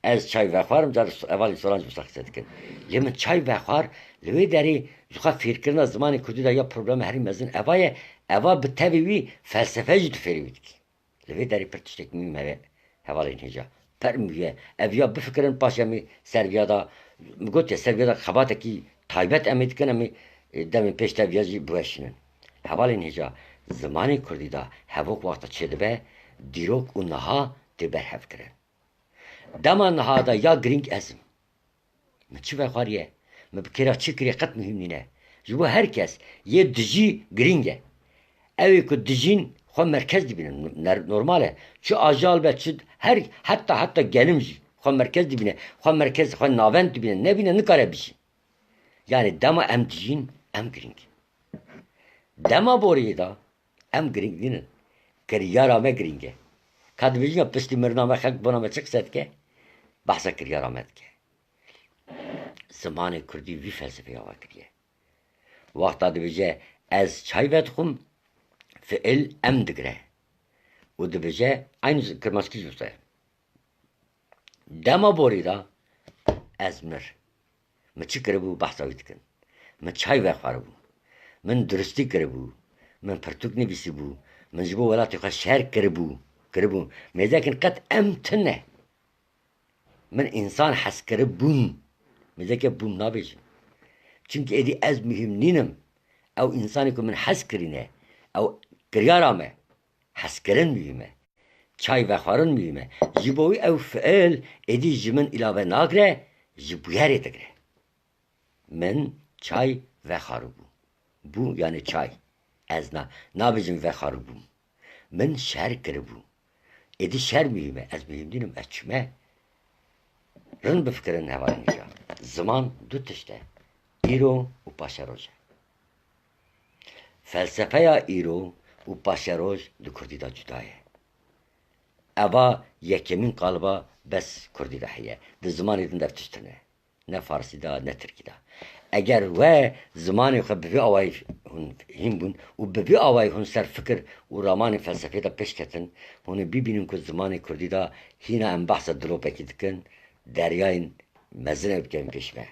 Ez çay vexwarim, car hevalên soran ji wisa qise dikin. Lê min çay vexwar, li wê derê ji xwe fêrkirina zimanê kurdî de ya problema herî mezin eva ye, eva bi tevî wî felsefe jî tu fêrî wî dikî. Li vê derê pir tiştek muhîm heye hevalên hêja. Pir muhîm ye. Ev ya bifikirin, paşê em ê ser viya da, min gotiye, ser viya da xebatekî taybet em ê dikin, em ê, e, demên pêş de viya jî biweşînin. Hevalên hêja, zimanê kurdî da hevok wexta çêdibe, dîrok û niha tê berhevkirin. Dema niha da ya girîng ez im. Min çi vexwariye? Min bi kêra çi kiriye qet muhîm nîne. Ji bo her kes yê dijî girîng e. Ew ê ku dijîn xwe merkez dibînin. Ner-, normal e. Çi ajal be, çi her, heta, heta genim jî xwe merkez dibîne. Xwe merkez, xwe navend dibîne. Nebîne nikare bijî. Yani dema em dijîn, em girîng. Dema boriyê de em girîng nînin. Kiryara me girîng e. Ka dibêjin ya piştî mirina me xelk bona me çi qise dike? Behsa kiryara me dike. Zimanê kurdî vî felsefeya we kiriye. Wexta dibêje ez çay vedixwim, fiil em digire. Û dibêje, eynî kirmanckî jî wisa ye. Dema borî de ez mir. Min çi kiribû, behsa wî dikin. Min çay vexwaribû. Min duristî kiribû. Min pirtûk nivîsibû. Min ji bo welatê xwe şer kiribû. Kiribû. Mêzekin qet em tune. Min însan hez kiribûn. Mêzeke bûn nabêjin. Çimkî êdî ez muhîm nînim. Ew însanê ku min hez kirîne, ew kiryara me. Hezkirin muhîm e. Çay vexwarin muhîm e. Ji bo wî ew fiil êdî ji min îlave nagire, ji bûyerê digire. Min çay vexwaribû. Bû yani çay. Ez na, nabêjim vexwaribûm. Min şer kiribû. Êdî şer muhîm e. Ez muhîm nînim. Ez çûme. Rind bifikirin hevalên hêja. Ziman du tişt e. Îro û paşeroj e. Felsefeya îro û paşeroj di kurdî de cuda ye. Eva yekemîn qaliba bes kurdî de heye. Di zimanê din de tişt tune. Ne farsî de, ne tirkî de. Eger we zimanê xwe bi vî awayî hûn hîn bûn û bi vî awayî hûn ser fikir û ramanên felsefê de pêş ketin, hûn ê bibînin ku zimanê kurdî de hîna em behsa dilopekî dikin, deryayên mezin ê bikevin pêş me.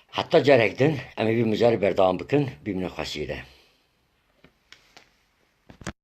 Heta carek din, em ê vî mijarê berdewam bikin, bimînin xweşiyê de.